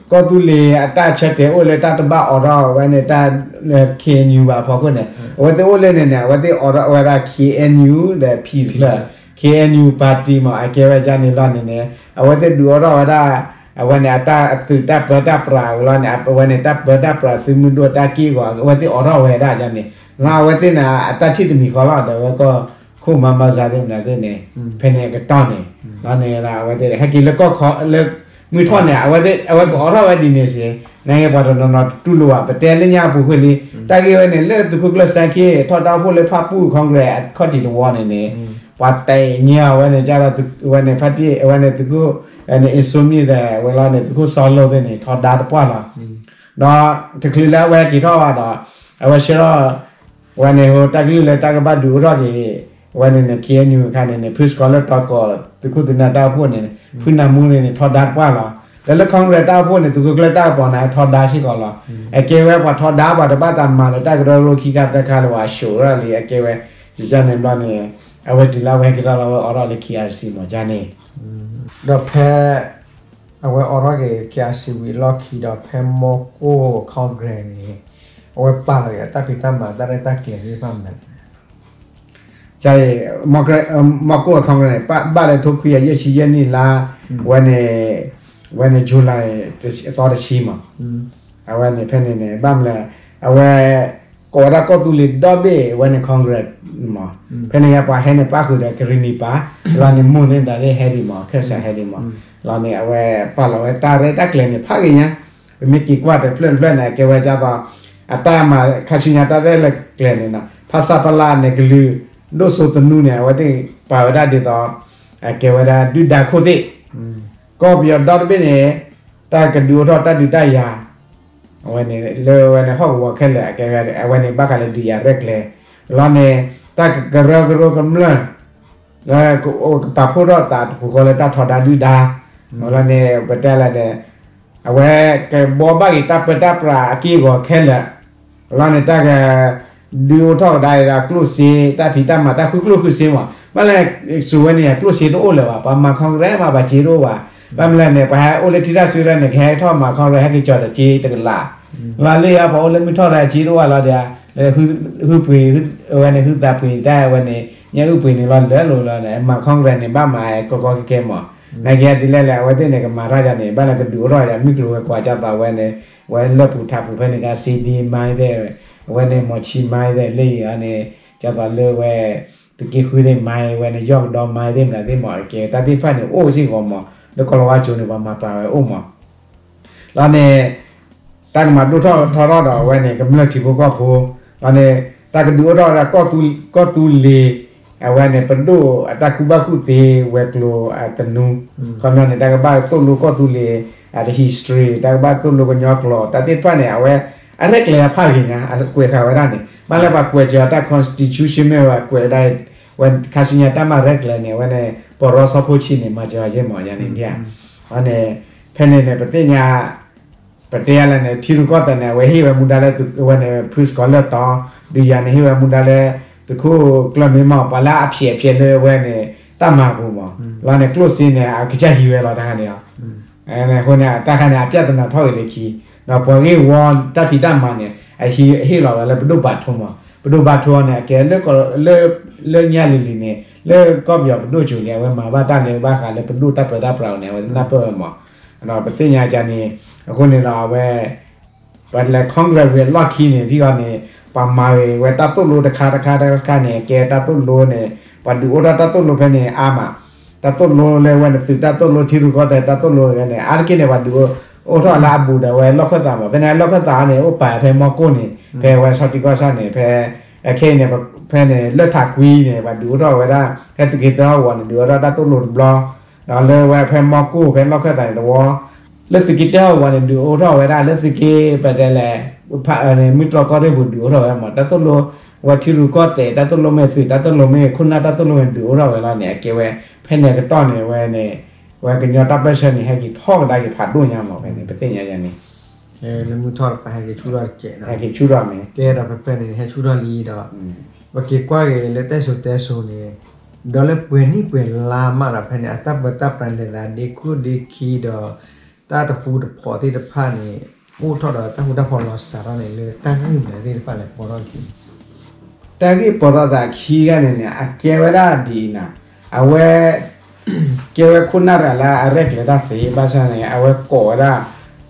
ကီၢ်သူလ့ၤအတၢ်ဆၢတဲာ်အိၣ်လၢတၢ်တဘၣ်အိးထီၣ်ဝဲန့ၣ် တၢ် ခ့ၣ်အဲၣ်ယူၣ် ဘၣ်ဖီခိၣ်န့ၣ် အဝဲသ့ၣ်အိၣ်လၢန့ၣ်န့ၣ် အဝဲသ့ၣ်အိးထီၣ်ဝဲဒၣ် ခ့ၣ်အဲၣ်ယူၣ် ဒီး ပံၤတဖျၢၣ် ခ့ၣ်အဲၣ်ယူၣ် ပၣ်တံၣ် မ့ၢ်အကဲဝဲဒ်န့ၣ်လီၤန့ၣ်န့ၣ် အဝဲသ့ၣ်ဒုးအိးထီၣ်ဝဲဒၣ် အဝဲန့ၣ်အတၢ်အသုးတၢ်ပၢတၢ်ပြးဝံၤလီၤန့ၣ် အဝဲန့ၣ် တၢ်ပၢတၢ်ပြးသုးမုၢ်ဒိၣ်တၢ်က့ၢ်ဂီၤ အဝဲသ့ၣ်အိးထီၣ်ဝဲဒၣ်န့ၣ် လီၤအဝဲသ့ၣ်န့ၣ် အတၢ်ထံၣ်တမံၤဃီလီၤ ဒီးအဝဲကီၢ်ခိၣ်မါဘၣ်စၢ်သ့ၣ်မနုၤသ့ၣ်န့ၣ် ဖဲန့ၣ်အကတီၢ်န့ၣ် လီၤန့ၣ် အဝဲသ့ၣ် ဟဲက့ၤလၢကီၢ်ခိၣ် လၢမုၢ်ထီၣ်န့ၣ် အဝဲသ့ၣ် အဝဲကအိးထီၣ်ဝဲဒ်န့ၣ်စ့ၢ် နာ်က့ပှၤတနီၤနီၤတတူၢ်လိာ်ဘၣ် ပတဲလၢညါအပူၤကွံာ်လံ တၢ်ဂ့ၢ်ဝဲန့ၣ် လၢသုးခိၣ်ကျၢၢ်စဲၣ်ခံ ထီၣ်တၢ်အိၣ်ဖှိၣ်လၢဖၣ်ပူၣ် Congress အခီၣ်ထံးတဝီန့ၣ်န့ၣ် ပှၤတဲာ်ညါအဝဲန့ၣ် ကဒီး အဝဲန့ၣ်ဖါတံၢ် အဝဲန့ၣ်သုးခိၣ် အ့ၣ်စိမံၣ်သဲး ဝဲလီၤန့ၣ် သုးခိၣ်စီၤလိၣ်သ့ၣ်န့ၣ် ထီဒါတပှၢ်လီၤ ဒီးတချုးလၢအဝဲဟဲက့ၤထီၣ်ဘၣ်ဒီး အဝဲဆှၢထီၣ် ဝဲန့ၣ် ဟိတၢ်ကလုၢ်လၢတၢ်ကဘၣ်ဒုးအိၣ်ထီၣ်က့ၤ ဝဲန့ၣ်န့ၣ် ခ့ၣ်အဲၣ်ယူၣ် အခါန့ၣ်န့ၣ် ဖုစကီၤလၢၢ်တီ ကိးသုးခိၣ်သုးနၢ်တၢ်အိၣ်ဖှိၣ်န့ၣ် ဖုနၢ်မူန့ၣ်န့ၣ် ထီဒါတပှၢ်လီၤ. ဒီးလၢ Congress တၢ်အိၣ်ဖှိၣ်န့ၣ် သုးခိၣ်ကျၢၢ်တၢ်ကပီၤန့ၣ် အထီဒါစ့ၢ်ကီးလီၤ. အကဲဝဲပှၤထီဒါ ပှၤတဘၣ်သးမၤလၢတၢ်ကရၢကရိခံခါသၢခါလၢၤဘၣ် အဆိးရၢၣ်လံ အကဲဝဲ ယကန့ၣ်ဘျီန့ၣ် အဝဲတုၤလၢအဝဲဟဲက့ၤထီၣ်လီၤ အဝဲအိးထီၣ်လၢ ခ့ၣ်အဲၣ်စံၣ် မ့ၢ်ဒ်န့ၣ် ဒီးဖဲ အဝဲအိးထီၣ်က့ၤ ခ့ၣ်အဲၣ်စံၣ် ဝံၤအလီၢ်ခံဒီး ဖဲမီကိၢ် Congress န့ၣ် အဝဲပာ်လီၤက့ၤတၢ်ဖံးတၢ်မၤတၢ်ရဲၣ်တၢ်ကျဲၤသ့ၣ်တဖၣ်မနုၤလဲၣ်. က မီကိၢ် Congress န့ၣ် ဘၣ်လၢထိခွံကယၤယဲၢ်ဆံယဲၢ်နံၣ်လါ ဝဲန့ၣ် ဝဲန့ၣ် July အသီတဆံမး အဝဲန့ၣ်ဖဲန့ၣ်န့ၣ် ဘၣ်မနုၤလဲၣ် အဝဲ ကိးဝဲဒၣ်ကီၢ်သူလ့ၤဒီဘ့ၣ် ဝဲန့ၣ် Congress မး ဖဲန့ၣ်ပှၤဟဲန့ၣ်ပၣ်ဃုာ်ဒီးကရံၣ်နံၣ်ပၢ် လီၤန့ၣ် မိၢ်သ့ၣ်မတၤသ့ၣ်ဟဲဒံးမး ခၢၣ်စးဟဲဒံးမး လီၤန့ၣ် အဝဲပာ်လီၤဝဲတၢ်ရဲၣ်တၢ်ကျဲၤန့ၣ် ဖးဂ့ၤညါ ပမ့ၢ်က့ၤကွၢ်တဖျၢၣ်တဖျၢၣ်န့ၣ် အကဲဝဲဒ်သိး အတၢ်မၤခါဆူညါတၢ်ရဲၣ်ကျဲၤန့ၣ်နီၤ ဖဆပလန့ၣ် ကလုာ်ဒိၣ်စိသနူန့ၣ် အဝဲသ့ၣ်ပာ်ဝဲဒၣ်ဒ်သိး အကဲဝဲဒၣ်ဒုၣ်ဒါခိၣ်သ့ၣ် ကီၢ်ပယီၤဒီတဘ့ၣ်န့ၣ် တၢ်ကဒုးအိၣ်ထီၣ်တၢ်ဒုးတၢ်ယၤ အဝဲန့ၣ် လၢဝဲန့ၣ်ဟီၣ်ကဝီၤခဲလၢာ် အကဲဝဲ အဝဲန့ၣ်ဘၣ်ဃးလၢဒုးယၤရဲၣ်ကျဲၤ လီၤန့ၣ် တၢ်ကကရၢကရိကမျၢၢ် လၢကပာ်ဖှိၣ်ထီၣ်သးတပူၤဃီလၢတၢ်ထီဒါဒုၣ်ဒါ လီၤန့ၣ် ပတဲလဲၣ်န့ၣ် အဝဲကဘှီဘၣ်က့ၤတၢ်ပၢတၢ်ပြးအက့ၢ်အဂီၤခဲလၢာ် လီၤန့ၣ် တၢ်ကဒုးအိၣ်ထီၣ်ကဒါအံၤဒီးကျိၣ်စ့ တၢ်ဖံးတၢ်မၤ တၢ်ဃုကျိၣ်ဃုစ့မး ဘၣ်လဲၣ် စူၤဝဲန့ၣ် ကျိၣ်စ့တအိၣ်လၢၤဘၣ် ပှၤမၤ Congress မး ပှၤစ့တအိၣ်ဘၣ် ဘၣ်မနုၤလဲၣ်န့ၣ် ပှၤဟဲအိၣ်လၢထံတၢ်စုရၢန့ၣ် ကဟဲထီၣ်မၤ Congress ဟဲက့ၤကၠီၤဒီးစ့တကလး လီၤလၢယၤ ပှၤအိၣ်လၢမုၢ်ထီၣ်တၢ်စ့တအိၣ်ဘၣ်လီၤဒီး ဟုပှ့ၤ အဝဲန့ၣ် ဟုသးပှ့ၤတၢ်ဝဲန့ၣ် ညၣ်အုၣ်ပှ့ၤန့ၣ်လီၤလၢလိၤလီၤန့ၣ် မၤ Congress န့ၣ် ဘၣ်မၤကီကီခဲခဲမး နာ်က့ဒ်လဲၣ်လဲၣ် အဝဲသ့ၣ်န့ၣ် ကမၤထီၣ်ယၤန့ၣ် ဘၣ်လၢကဒုးအိၣ်ထီၣ်ယၤ မုၢ်ကျိၤဝဲၤကွာ် ကၢ်သိးဝဲန့ၣ် ဝဲလၢပူၤထးပူၤဖဲန့ၣ်ကါ စ့ဒံမါသ့ၣ် အဝဲန့ၣ် မီၤဆံမါသ့ၣ် လၢအံၤန့ၣ် ကၢ်သိးလၢဝဲ သုးက့ဃုသ့ၣ်မါ ဝဲန့ၣ် ယီၢ်ကဒီမါသ့ၣ်မနုၤသ့ၣ်မး ကဲတၢ်သ့ၣ်တဖၣ်န့ၣ် အိၣ်စ့ၢ်ကီးမး လၢကီၢ်လီၤဝါကၠိန့ၣ် ပှၤမၤပာ်ဝဲအိၣ်မး လီၤန့ၣ် တၢ်ကမၤဒိၣ်ထီၣ်ထီထီၣ်ဒီးအဝဲန့ၣ် ကမျၢၢ်ထံဖိကီၢ်ဖိ လီၤန့ၣ် တၢ်ကဒုးအိၣ်ထီၣ်ဝဲဒၣ် ကီၢ်သူလ့ၤ အဝဲန့ၣ် ပဒိၣ်အတၢ်ကူၣ်ဘၣ်ကူၣ်သ့ဝဲၤကျိၤအသနူ ခီပညီန့ၣ် တၢ်ကဘၣ်သိၣ်လိကီၢ်သူလ့ၤအတ history တၢ်ကဘၣ်သိၣ်လိကညီကျိာ် တၢ်သ့ၣ်တဖၣ်န့ၣ် အဝဲ အရဲၣ်ကျဲၤအဖၣ်ဂ့ၤညါ အကွဲးဃာ်ဝဲဒၣ်န့ၣ် ဘၣ်လၢပှၤကွဲးစၢၤအီၤတၢ် constitution မ့ၢ်ဝဲကွဲးဒၣ် ဝဲခါဆူညါတၢ်မၤရဲၣ်ကျဲၤန့ၣ် အဝဲန့ၣ် ပီၢ်ရီစီၤဖိဆံးန့ၣ် မၤစၢၤအီၤက့မး ယၤန့ၣ်ဒ် အန့ၣ် ဖဲန့ၣ်န့ၣ် ပသ့ၣ်ညါ ပတဲယၤလဲၣ်န့ၣ် ထံရူၢ်ကီၢ်သဲးန့ၣ် အဝဲဟ့ၣ်ဝဲမူဒါလၢဝဲန့ၣ် ဖုစကီးလၢၢ်တီ ဒုးယၤန့ၣ် ဟ့ၣ်ဝဲမူဒါလၢ သုးခိၣ်ကျၢၢ်မ့ၢ်မီၢ် ပှၤလၢအဖျဲးအဖျဲးလၢဝဲန့ၣ် တၢ်မၤပူၤမး လီၤန့ၣ် ကျိၣ်စ့န့ၣ် အကစၢ်ဟံးဝဲလီၤတၢ်ခါန့ၣ်လီၤ အဃိန့ၣ် တၢ်ခါန့ၣ် အပြဿနာထီၣ်ဂ့ၤလၢခံ ဒီးပှၤဂ့ၢ်ဝီတၢ်ဖံးတၢ်မၤန့ၣ် အဟ့ၣ်လီၤဝဲလၢပဒိၣ်ဘၣ်ထိမး ပဒိၣ်ဘၣ်ထိန့ၣ် အကဲလၢ လၢညါလံၤလံၤန့ၣ် လၢကီၢ်ပယီၤပဒိၣ်ကၠိၤန့ၣ် အဝဲမၤဘၣ်တၢ်လၢဘၣ်ဃးလၢပဒိၣ်တၢ်ပၢတၢ်ပြးန့ၣ် အဝဲသ့ၣ်နၢ်ပၢၢ်ဝဲမး ဒီးပသ့ၣ်ညါကန့ၣ် အဃိန့ၣ်ဒီးအဝဲ ပှၤလဲၤ Congress ဝံၤအလီၢ်ခံန့ၣ် ထံၣ်အီၤန့ၣ် ပှၤမၤဂ့ၤဝဲတၢ်သိၣ်လိတခါတခါတခါန့ၣ် ကဲတၢ်သိၣ်လိန့ၣ် ပှၤဒုးအိၣ်ထီၣ်တၢ်သိၣ်လိဖဲန့ၣ် အါမး တၢ်သိၣ်လိလၢဝဲန့ၣ် သုးတၢ်သိၣ်လိ ထံရူၢ်ကီၢ်သဲးတၢ်သိၣ်လိန့ၣ် အါတက့ၢ်န့ၣ် ပှၤဒုးအိၣ်ထီၣ်လၢအဘူးဒီးဝဲလီၢ်ခၢၣ်သးမး ဖဲန့ၣ်လီၢ်ခၢၣ်သးန့ၣ် အိၣ်ပာ်ဖဲမီၢ်ကိၢ်န့ၣ် ဖဲဝဲဆီၣ်တံၢ်ကီၢ်ဆၣ်န့ၣ် ဖဲ အခဲအံၤန့ၣ် ဖဲန့ၣ် လၢထးကွံန့ၣ် ပှၤဒုးအိၣ်ထီၣ်ဝဲဒၣ် ဖဲသုးက့သၢဟီၣ်ကဝီၤန့ၣ် ဒုးအိၣ်ထီၣ်တၢ်သိၣ်လိတဘျီ ဒီးလၢဝဲဖဲမီၢ်ကိၢ် ဖဲလီၢ်ခၢၣ်သးန့ၣ်တဝီ လၢသုးက့တၢဟီၣ်ကဝီၤန့ၣ် ဒုးအိၣ်ထီၣ်ဝဲဒၣ် လၢသုးက့ ပတဲလဲၣ် ဖးအၢန့ၣ် မုၢ်တြီၢ်ကီၢ်ရ့ၣ်ပူၤ ဒုးအိၣ်ထီၣ်ဝဲမး တၢ်သိၣ်လိ ဝဲထံရူၢ်ကီၢ်သဲး တၢ်သိၣ်လိမ့ၢ်သုး တၢ်သိၣ်လိမ့ၢ်ခိၣ်နၢ် တၢ်သိၣ်လိမ့ၢ်ဒုးအိၣ်ထီၣ်ဝဲလီၤန့ၣ် အကဲဝဲ ဖဲန့ၣ်အကတီၢ်န့ၣ် ဝဲန့ၣ် ဝဲကညီတၢ်ပၢၢ်ဆၢန့ၣ် ဟဲက့ၤထီၣ်ကဒါက့ၤဖးဒိၣ်ညါမး ဖဲန့ၣ် ပသ့ၣ်ညါယၤန့ၣ် လၢမုၢ်ထီၣ်တပၤ ဟဲက့ၤဆူၣ်ထီၣ်တစဲး ဟဲက့ၤဆူၣ်ထီၣ်မ့ၢ် ကဲဒီးဖဲဖဲန့ၣ် ဟဲဆူၣ်ထီၣ်လံဒီး ပက့ၤကွၢ်က့ၤလၢတဲစိၤတဲစိၤန့ၣ် ဒီးလၢပှဲၤနံၣ်ပှဲၤလါမးဒီး ဖဲန့ၣ် အတၢ်ပၢတၢ်ပြးလဲၤသးဒ့ခိၣ်ဒ့ခံဒီး တၢ်တဃူတဖိးသ့ၣ်တဖၣ်န့ၣ် အိၣ်ထီၣ်ဒီးတၢ်ဃူတၢ်ဖိးလီၤစှၤထီၣ်န့ၣ် လၢတၢ်ဂ့ၢ်မနုၤသ့ၣ်တဖၣ်လဲၣ် ပိာ်ထီၣ်ခံ တၢ်ဂ့ၢ်ပိာ်ထီၣ်သးခံဂၤန့ၣ်န့ၣ် အကဲဝဲဒၣ်ဒ်အံၤနီၤ အဝဲ ကဲဝဲခိၣ်နၢ်တဂၤလၢအရဲၣ်ကျဲၤတၢ်သ့ ဘၣ်ဆၣ်န့ၣ် အဝဲကိးဝဲဒၣ်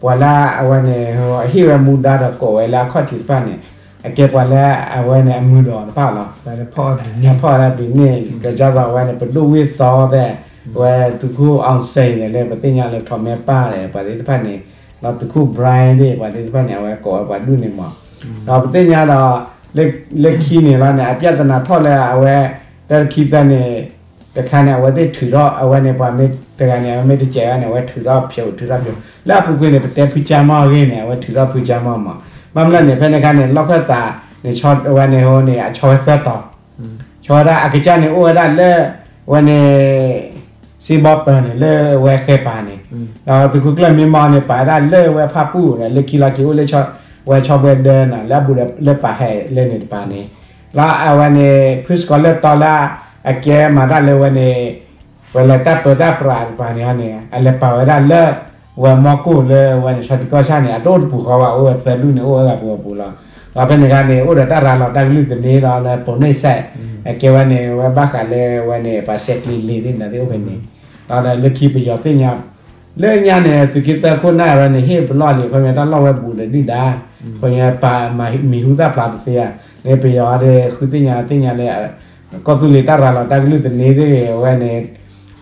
ပှၤလၢအဝဲန့ၣ် ဟ့ၣ်ဝဲမူဒါဒီးကိးဝဲလၢအခီၣ်ထံးတဖၣ်န့ၣ် အကဲပှၤလၢအဝဲန့ၣ် အမုာ်ဒီးတဖၣ်လီၤ ဖီၣ်အီၤဒ်န့ၣ် ဒီးကၢ်သိးအဝဲန့ၣ် ပဒိၣ်ဝ့ၢ်သီသ့ၣ် ဝဲသုးခိၣ်အီၣ်စ့ၣ်န့ၣ် လၢပသ့ၣ်ညါလၢထီးမဲပၢ်ဒီး ပှၤသ့ၣ်တဖၣ်န့ၣ် ဒီးသုးခိၣ် Brian သ့ၣ် ပှၤသ့ၣ်တဖၣ်န့ၣ် အဝဲကိးဝဲပှၤဒူၣ်န့ၣ်မး ဒီးပသ့ၣ်ညါဒီး လၢခံန့ၣ်လီၤန့ၣ် အပြဿနာထီၣ်လၢအဝဲ တၢ်ခံသၢန့ၣ် တခါန့ၣ် အဝဲသ့ၣ်ထုးထီၣ် အဝဲန့ၣ် ပှၤမ့ၢ်တဂၤန့ၣ် အဝဲမ့ၢ်တစဲးဂၤန့ၣ် အဝဲထုးထီၣ်ဖျိး ထုးထီၣ်ဖျိး လၢအပူၤကွံာ်န့ၣ် ပတဲဖုကၠါမီၢ်အဂ့ၢ်န့ၣ် အဝဲထုးထီၣ်ဖုကၠါမီၢ်မး ဘၣ်မနုၤလဲၣ်န့ၣ် ဖဲန့ၣ်အခါန့ၣ် လီၢ်ခၢၣ်သးန့ၣ် အဝဲန့ၣ်ဟိန့ၣ် အဆီဝဲသၢတီၤ ဆီဝဲဒၣ်အကစၢ်န့ၣ် အိၣ်ဝဲဒၣ်လၢ ဝဲန့ၣ် စ့ဘီပၢၤန့ၣ် လၢဝဲဃဲပၤန့ၣ် ဒီးသုးခိၣ်ကျၢၢ်မ့ၢ်မီၢ်န့ၣ် ပာ်ဝဲဒၣ်လၢဝဲဖၣ်ပူၣ်ဒီး လၢခံလီၤက့ၤအိၣ်လၢ ဝဲဆီဘှဲဒၢနီၤ လၢအဘူးဒီးလၢပာ်ဟဲလၢန့ၣ်တပၤန့ၣ် လၢအဝဲန့ၣ် ဖုစကီးလၢၢ်တီလၢ အကဲမၤတၢ်လၢဝဲန့ၣ် ပလဲၤတၢ်ပၢတၢ်ပြးတပၤန့ၣ်န့ၣ် အလဲၤပာ်ဝဲဒၣ်လၢ ဝဲမီၢ်ကိၢ်လၢဝဲန့ၣ် ဆီၣ်တံၢ်ကီၢ်ဆၣ်န့ၣ် အတအိၣ်တပူၤဃီဘၣ် အိၣ်ဝဲသၢဒူၣ်န့ၣ် အိၣ်ဝဲဒၣ်ပူၤပူၤလီၤ. ဒီးဖဲန့ၣ်အခါန့ၣ် အိၣ်ဒီးတၢ်ရၤလီၤတၢ်ကလုၢ်သန့ဒီးလၢ ပိာ်န့ၢ်စဲး အကဲဝဲန့ၣ် ဝဲဘၣ်ဃးလၢဝဲန့ၣ် ပှၤဆဲးကျိးလံာ်သ့ၣ်မနုၤသ့ၣ်အိၣ်ဖဲန့ၣ် ဒီးလၢခံပယီၤသ့ၣ်ညါ လၢညါန့ၣ် သုးက့သၢခိၣ်နၢ်ရၤန့ၣ် ဟ့ၣ်ပလီၢ်လံာ် ခီပညီတၢ်လီၢ်ဝဲဘူးဒီးဒုၣ်ဒါ ခီပညီပာ်မံၤဟူသၣ်ဖျါတသ့ဧါ လၢပယီၤဒီးဃုသ့ၣ်ညါသ့ၣ်ညါလၢ ကီၢ်သူလ့ၤတၢ်ရၤလီၤတၢ်ကလုၢ်သန့သ့ၣ်ဂ့ၤ အဝဲန့ၣ်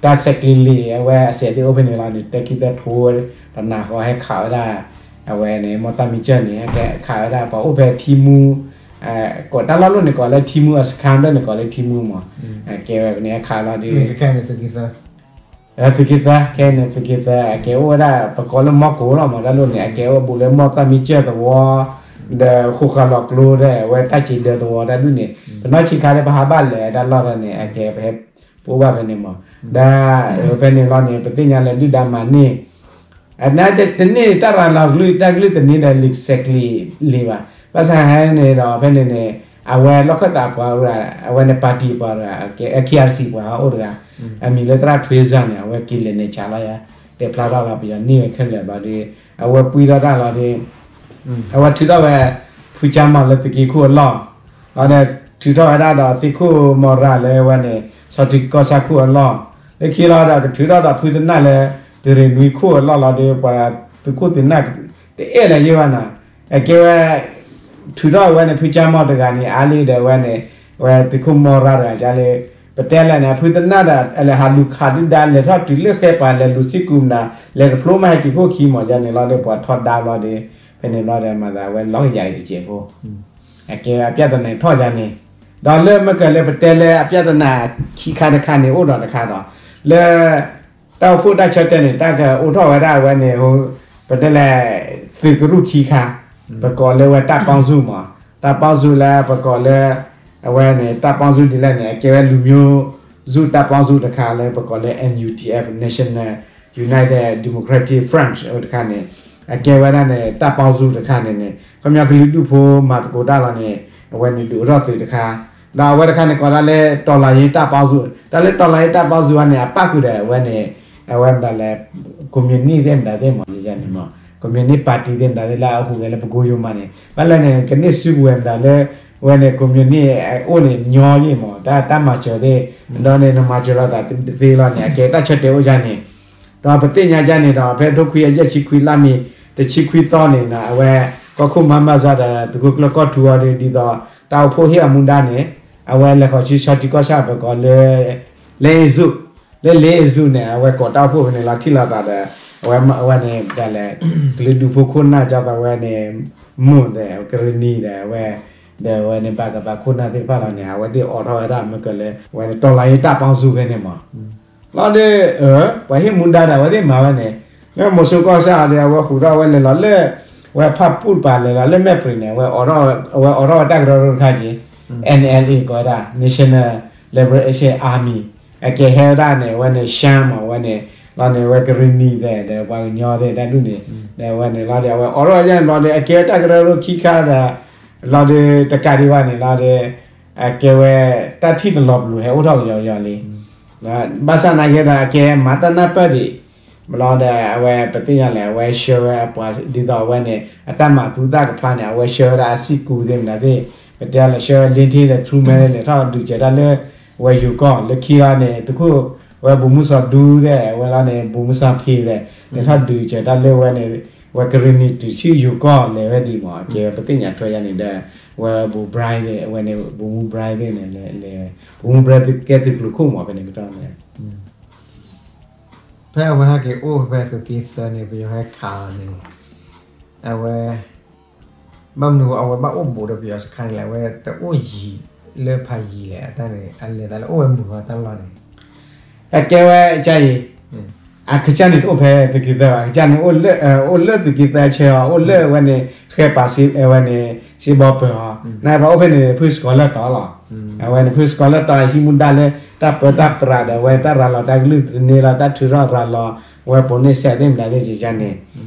တၢ်ဆဲးကျိးလံာ် အဝဲအစဲးသ့ၣ်အိၣ်ဖဲန့ၣ်လီၤန့ၣ် တၢ်ခံသၢထိဝဲ တနၤဃီဟဲခးဝဲဒၣ် အဝဲန့ၣ် မီၢ်သၣ်မံကၢၢ်န့ၣ် ဟဲခးဝဲဒၣ်ပှၤအိၣ်ဖဲထံမူ, ကိးတၢ်လီၢ်လိၣ်န့ၣ် ကိးလၢထံမူအစခန်း ဒ်န့ၣ် ကိးလၢထံမူမး, ကဲဝဲန့ၣ် ဟဲခးလီၤဒီး သုးက့သၢ, ခဲန့ၣ် သုးက့သၢ အကဲအိၣ်ဝဲဒၣ် ပကိးလၢမီၢ်ကိးလီၤမး တၢ်လိၣ်န့ၣ် အကဲအိၣ်ဘူးလၢမီၢ်သၣ်မံကၢၢ်သဝီ ဒီးဃိးဃာ်လီၤကျိဒီး အဝဲတၢ်စံးဒၢသဝီတၢ်ဒ်န့ၣ် ပနီၢ်ဆံးခါဒီး ပဟးဘၣ်လဲၤတၢ်လီၢ်ဒီးန့ၣ် အကဲပဟဲ ပအိၣ်ဘၣ်ဖဲန့ၣ်မး, ဒီးဖဲန့ၣ်လီၤန့ၣ် ပသ့ၣ်ညါလၢဒုၣ်ဒါမၤန့ၢ် အတန့ၢ်တၢ်ရၤလီၤကလုၢ် တၢ်ကလုၢ်တန့ၢ်ဒီး လံာ်စဲးကျံးလံာ်ဘၣ်. ဘၣ်ဆၣ်ဟဲန့ၣ်ဒီး ဖဲန့ၣ်န့ၣ် အဝဲလီၢ်ခၢၣ်သးပှၤအိၣ်တဂၤ, အဝဲန့ၣ် party ပှၤတဂၤ, ခဲအံၤ KRC ပှၤအိၣ်တဂၤ, အမံၤလၢသရၣ်ထွ့စၢ်န့ၣ် အဝဲက့ၤလဲၤန့ၢ်ဆါလီၤယၤ, တဲဖျါထီၣ်လီၤ ပယီၤန့ၢ်ဝဲခဲလၢာ်ဘျီဒီး အဝဲပှံထီၣ်တၢ်လီၤဒီး အဝဲထုးထီၣ်ဝဲ ဖုကၠါမီၢ်လၢသုးက့ခိၣ်အလီၢ်, လီၤဒီးထုးထီၣ်ဝဲဒၣ်ဒီး သုးခိၣ်မီၢ်ရၤလၢဝဲန့ၣ် ဆီထံကီၢ်ဆၣ်ခိၣ်အလီၢ်, လၢခံလီၤဒီး ကထုးထီၣ်ဒီးဖုသနၢ်လၢ သုးရ့ၣ်နွံခိၣ်အလီၢ်လီၤဒီး ပှၤသုးခိၣ်သုးနၢ်တအဲၣ်လၢၤယဲၢ်ဘၣ်နီၤ, အကဲဝဲ ထုးထီၣ်ဝဲန့ၣ် ဖုကၠါမီၢ်တဂၤန့ၣ် အါလံဒီးဝဲန့ၣ် ဝဲသုးခိၣ်မီၢ်ရၤတဂၤန့ၣ် ပတဲလဲၣ်န့ၣ် ဖုသနၢ်ဒီး အလဲၤဟးလူၤခးဒုၣ်ဒါ လဲၤထီၣ်တုၤလၢဃဲပၤ လဲၤလူၤစ့ၢ်ကီးမနုၤ လဲၤတဖျိမး ဟဲက့ၤခိၣ်ခံမး ယၤန့ၣ်လီၤဒီး ပှၤထီဒါဘျီဒီး ဖဲန့ၣ်ဘျီဒီး မၤသးဝဲလီၤကယၤအံၤတစဲးဖိ အကဲအပျၢ်သနာ် ထီၣ်ယၤန့ၣ်, ဒီးလၢမ့ၢ်ကလၢပတဲလၢအပျၢ်သနာ်ခံခါတခါန့ၣ် အိၣ်ဒီးတခါဒီး လၢ တၢ်အိၣ်ဖှိၣ်တၢ်ဆၢတဲာ်န့ၣ် တၢ်ကအိၣ်ထီၣ်ဝဲဒၣ်ဝဲန့ၣ် ပတဲလဲၣ် သုးကရူၢ်ခံခါ, ပကိးလၢဝဲတၢ်ပီၢ်စူၣ်မး, တၢ်ပီၢ်စူၣ်လၢပကိးလၢ အဝဲန့ၣ် တၢ်ပီၢ်စူၣ်ဒ်လဲၣ်န့ၣ် အကဲဝဲလူၤမျိုးစုတၢ်ပီၢ်စူၣ်တခါ လၢပကိးလၢ NUDF, National United Democratic Front တခါန့ၣ် အကဲဝဲဒၣ်န့ၣ် တၢ်ပီၢ်စူၣ်တခါန့ၣ်န့ၣ် ခီပညီကလုာ်ဒူၣ်ဖိမၤသကိးတၢ်လီၤန့ၣ် အဝဲန့ၣ်ဒုးအိၣ်ထီၣ်သုးတခါ, ဒီးအဝဲတခါန့ၣ် ကိးဒၣ်လၢ တော်လှန်ရေးတပ်ပေါင်းစု, တၢ်လၢ တော်လှန်ရေးတပ်ပေါင်းစု အံၤန့ၣ် အပၣ်ဃုာ်ဒီးအဝဲန့ၣ် အဝဲမတၤလဲၣ် communist သ့ၣ်မတၤသ့ၣ်မးန့ၣ်မး, communist party သ့ၣ်မတၤသ့ၣ်လၢအဟူးဂဲၤလၢပကိယိၤမးန့ၣ် ဘၣ်လဲၣ်န့ၣ် ကန့ၢ်စုကဝဲၤမတၤလၢ အဝဲန့ၣ် communist အိၣ်န့ၣ်ညီယ့ၣ်မး တၢ်တၢ်မၤစၢၤသ့ၣ်, ဒီးန့ၣ် နမၤစၢၤလိာ်သးတသ့လီၤန့ၣ် အကဲတၢ်ဆၢတဲာ်အိၣ်ယါန့ၣ် ဒီးပသ့ၣ်ညါယါန့ၣ်ဒီး ဖဲထိခွံကယၤယဲၢ်ဆံခွံလါမ့ၤ တဆံခွံသီန့ၣ် အဝဲ ကီၢ်ခိၣ်မါမၤစၢၤဒီး သုးခိၣ်ကျၢၢ်ကီၢ်ထူအီၤဒီး ဒ်သိးတၢ်အိၣ်ဖှိၣ်ဟ့ၣ်အမူဒါန့ၣ် အဝဲလဲၤဃီၤဆူဆီထံကီၢ်ဆၣ် ပကိးလၢ လ့အ့ၣ်စူၣ်, လၢလ့အ့ၣ်စူၣ်န့ၣ် အဝဲကိးတၢ်အိၣ်ဖှိၣ်ဖဲန့ၣ်လီၤ ထံၣ်လိာ်သးဒီး အဝဲ အဝဲန့ၣ်ဒၣ်လဲာ် ကလုာ်ဒူၣ်ဖိခိၣ်နၢ် ကၠီသးဝဲန့ၣ် မိၢ်ဒီး ကရ့ၣ်နံၤဒီး အဝဲ ဒီးအဝဲန့ၣ် ဘၣ်ကဘၣ်ခိၣ်နၢ်သ့ၣ်တဖၣ်လီၤန့ၣ် အဝဲသ့ၣ်အိးထီၣ်ဝဲဒၣ်မ့ၢ်ကလၢ အဝဲန့ၣ် တော်လှန်ရေးတပ်ပေါင်းစု ဖဲန့ၣ်မး လီၤဒီး ပှၤဟ့ၣ်မူဒါဒီး အဝဲသ့ၣ်မၤဝဲန့ၣ် လၢမိၤစိကီၢ်ဆၣ်ဒီး အဝဲဟူးထီၣ်ဝဲလဲၤလီၤလၢ ဝဲဖၣ်ပူၣ်တပၤလဲၤလီၤလၢမဲၣ်ပြံးန့ၣ် အဝဲအိးထီၣ်ဝဲတၢ်ကရၢကရိတခါက့ၤ NLA ကိးဝဲဒၣ် National Liberation Army အကဲဟဲဝဲဒၣ်န့ၣ် အဝဲန့ၣ် ရှမ်းမး အဝဲန့ၣ် လီၤန့ၣ် အဝဲကရ့ၣ်နံၤသ့ၣ်ဒီး ပှၤကညီသ့ၣ်တၢ်ဒူၣ်န့ၣ် ဒီးအဝဲန့ၣ်လီၤဒီး အဝဲအိးထီၣ်ဝဲဒၣ်န့ၣ် လီၤဒီး အကဲဝဲတၢ်ကရၢကရိခံခါဒီး လီၤဒီး တကးဒံးဘၣ်န့ၣ်လီၤဒီး အကဲဝဲ တၢ်ထံၣ်တလီၤပလိာ်ဟဲအိၣ်ထီၣ်ကယီကယီလံ ဘၣ်ဆၣ်နာ်က့ဒီး အကဲမၤတၢ်နၢ်ပၢၢ်ဒံး လီၤဒီး အဝဲပသ့ၣ်ညါလဲၣ် အဝဲဆှၢဝဲအပှၤ ဒ်သိးအဝဲန့ၣ် အတၢ်မၤသူၣ်သၣ်ကဖျါန့ၣ် အဝဲဆှၢဝဲဒၣ်အစံၣ်ကူသ့ၣ်မတၤသ့ၣ် ပတဲလဲၣ် ဆှၢဝဲ လ့ထ့ဒီး ထရူမဲ လဲၤထီၣ်ဒုးစၢၤတၢ်လၢ ဝဲယိၤကီၢ် လၢခံလီၤန့ၣ် သုးခိၣ် ဝဲဗိုလ်မှူးစောဒူသ့ၣ် အဝဲလီၤန့ၣ် ဗိုလ်မှူးစံဖ့သ့ၣ် လဲၤထီၣ်ဒုးစၢၤတၢ်လၢဝဲန့ၣ် ဝဲကရ့ၣ်နံၤတုၤဆူယိၤကီၢ်လဲၤဝဲဒံးမး အကဲဝဲပသ့ၣ်ညါထွဲယါန့ၣ်ဒီး ဝဲဗိုလ် Bright သ့ၣ် အဝဲန့ၣ် ဗိုလ်မှူး Bright သ့ၣ်န့ၣ် လဲၤ ဗိုလ်မှူး Bright သ့ၣ်ကဲသုးကျိၤခိၣ်မး ဖဲန့ၣ်ကတီၢ်န့ၣ် ဖဲအဝဲဟဲက့ၤအိၣ်ဖဲသုးက့သၢန့ၣ် ပယီၤဟဲခးအီၤန့ၣ် အဝဲ ဘၣ်မနုၤအဝဲဘၣ်အိၣ်ဘူးဒီးပယီၤစခါန့ၣ်လဲၣ် အဝဲတအိၣ်ယံၤလၢဖးယံၤလဲၣ် အတၢ်န့ၣ် အလဲၤသးလၢအိၣ်ဝဲမုာ်ဝဲတၢ်လီၢ်န့ၣ် အကဲဝဲကါအံၤ အကစၢ်န့ၣ်တအိၣ်ဖဲသုးက့သၢဘၣ် အကစၢ်န့ၣ် အိၣ်လၢသုးက့သၢဆၢအီၤ အိၣ်လၢဝဲန့ၣ် ဃဲပာ်စ့ဝဲန့ၣ် စ့ဘီပၢၤအီၤ နပှၤအိၣ်ဖဲန့ၣ် ဖုစကီၤလၢၢ်တီၤလီၤ အဝဲန့ၣ် ဖုစကီၤလၢၢ်တီၤ ဟံးမူဒါလၢ တၢ်ပၢတၢ်ပြးဒီး အဝဲတၢ်ရၤလီၤတၢ်ကလုၢ်တန့ၢ်လီၤ တၢ်ထုးထီၣ်ရၤလီၤ အဝဲပိာ်န့ၢ်စဲးသ့ၣ်မတၤသ့ၣ်ကကါန့ၣ်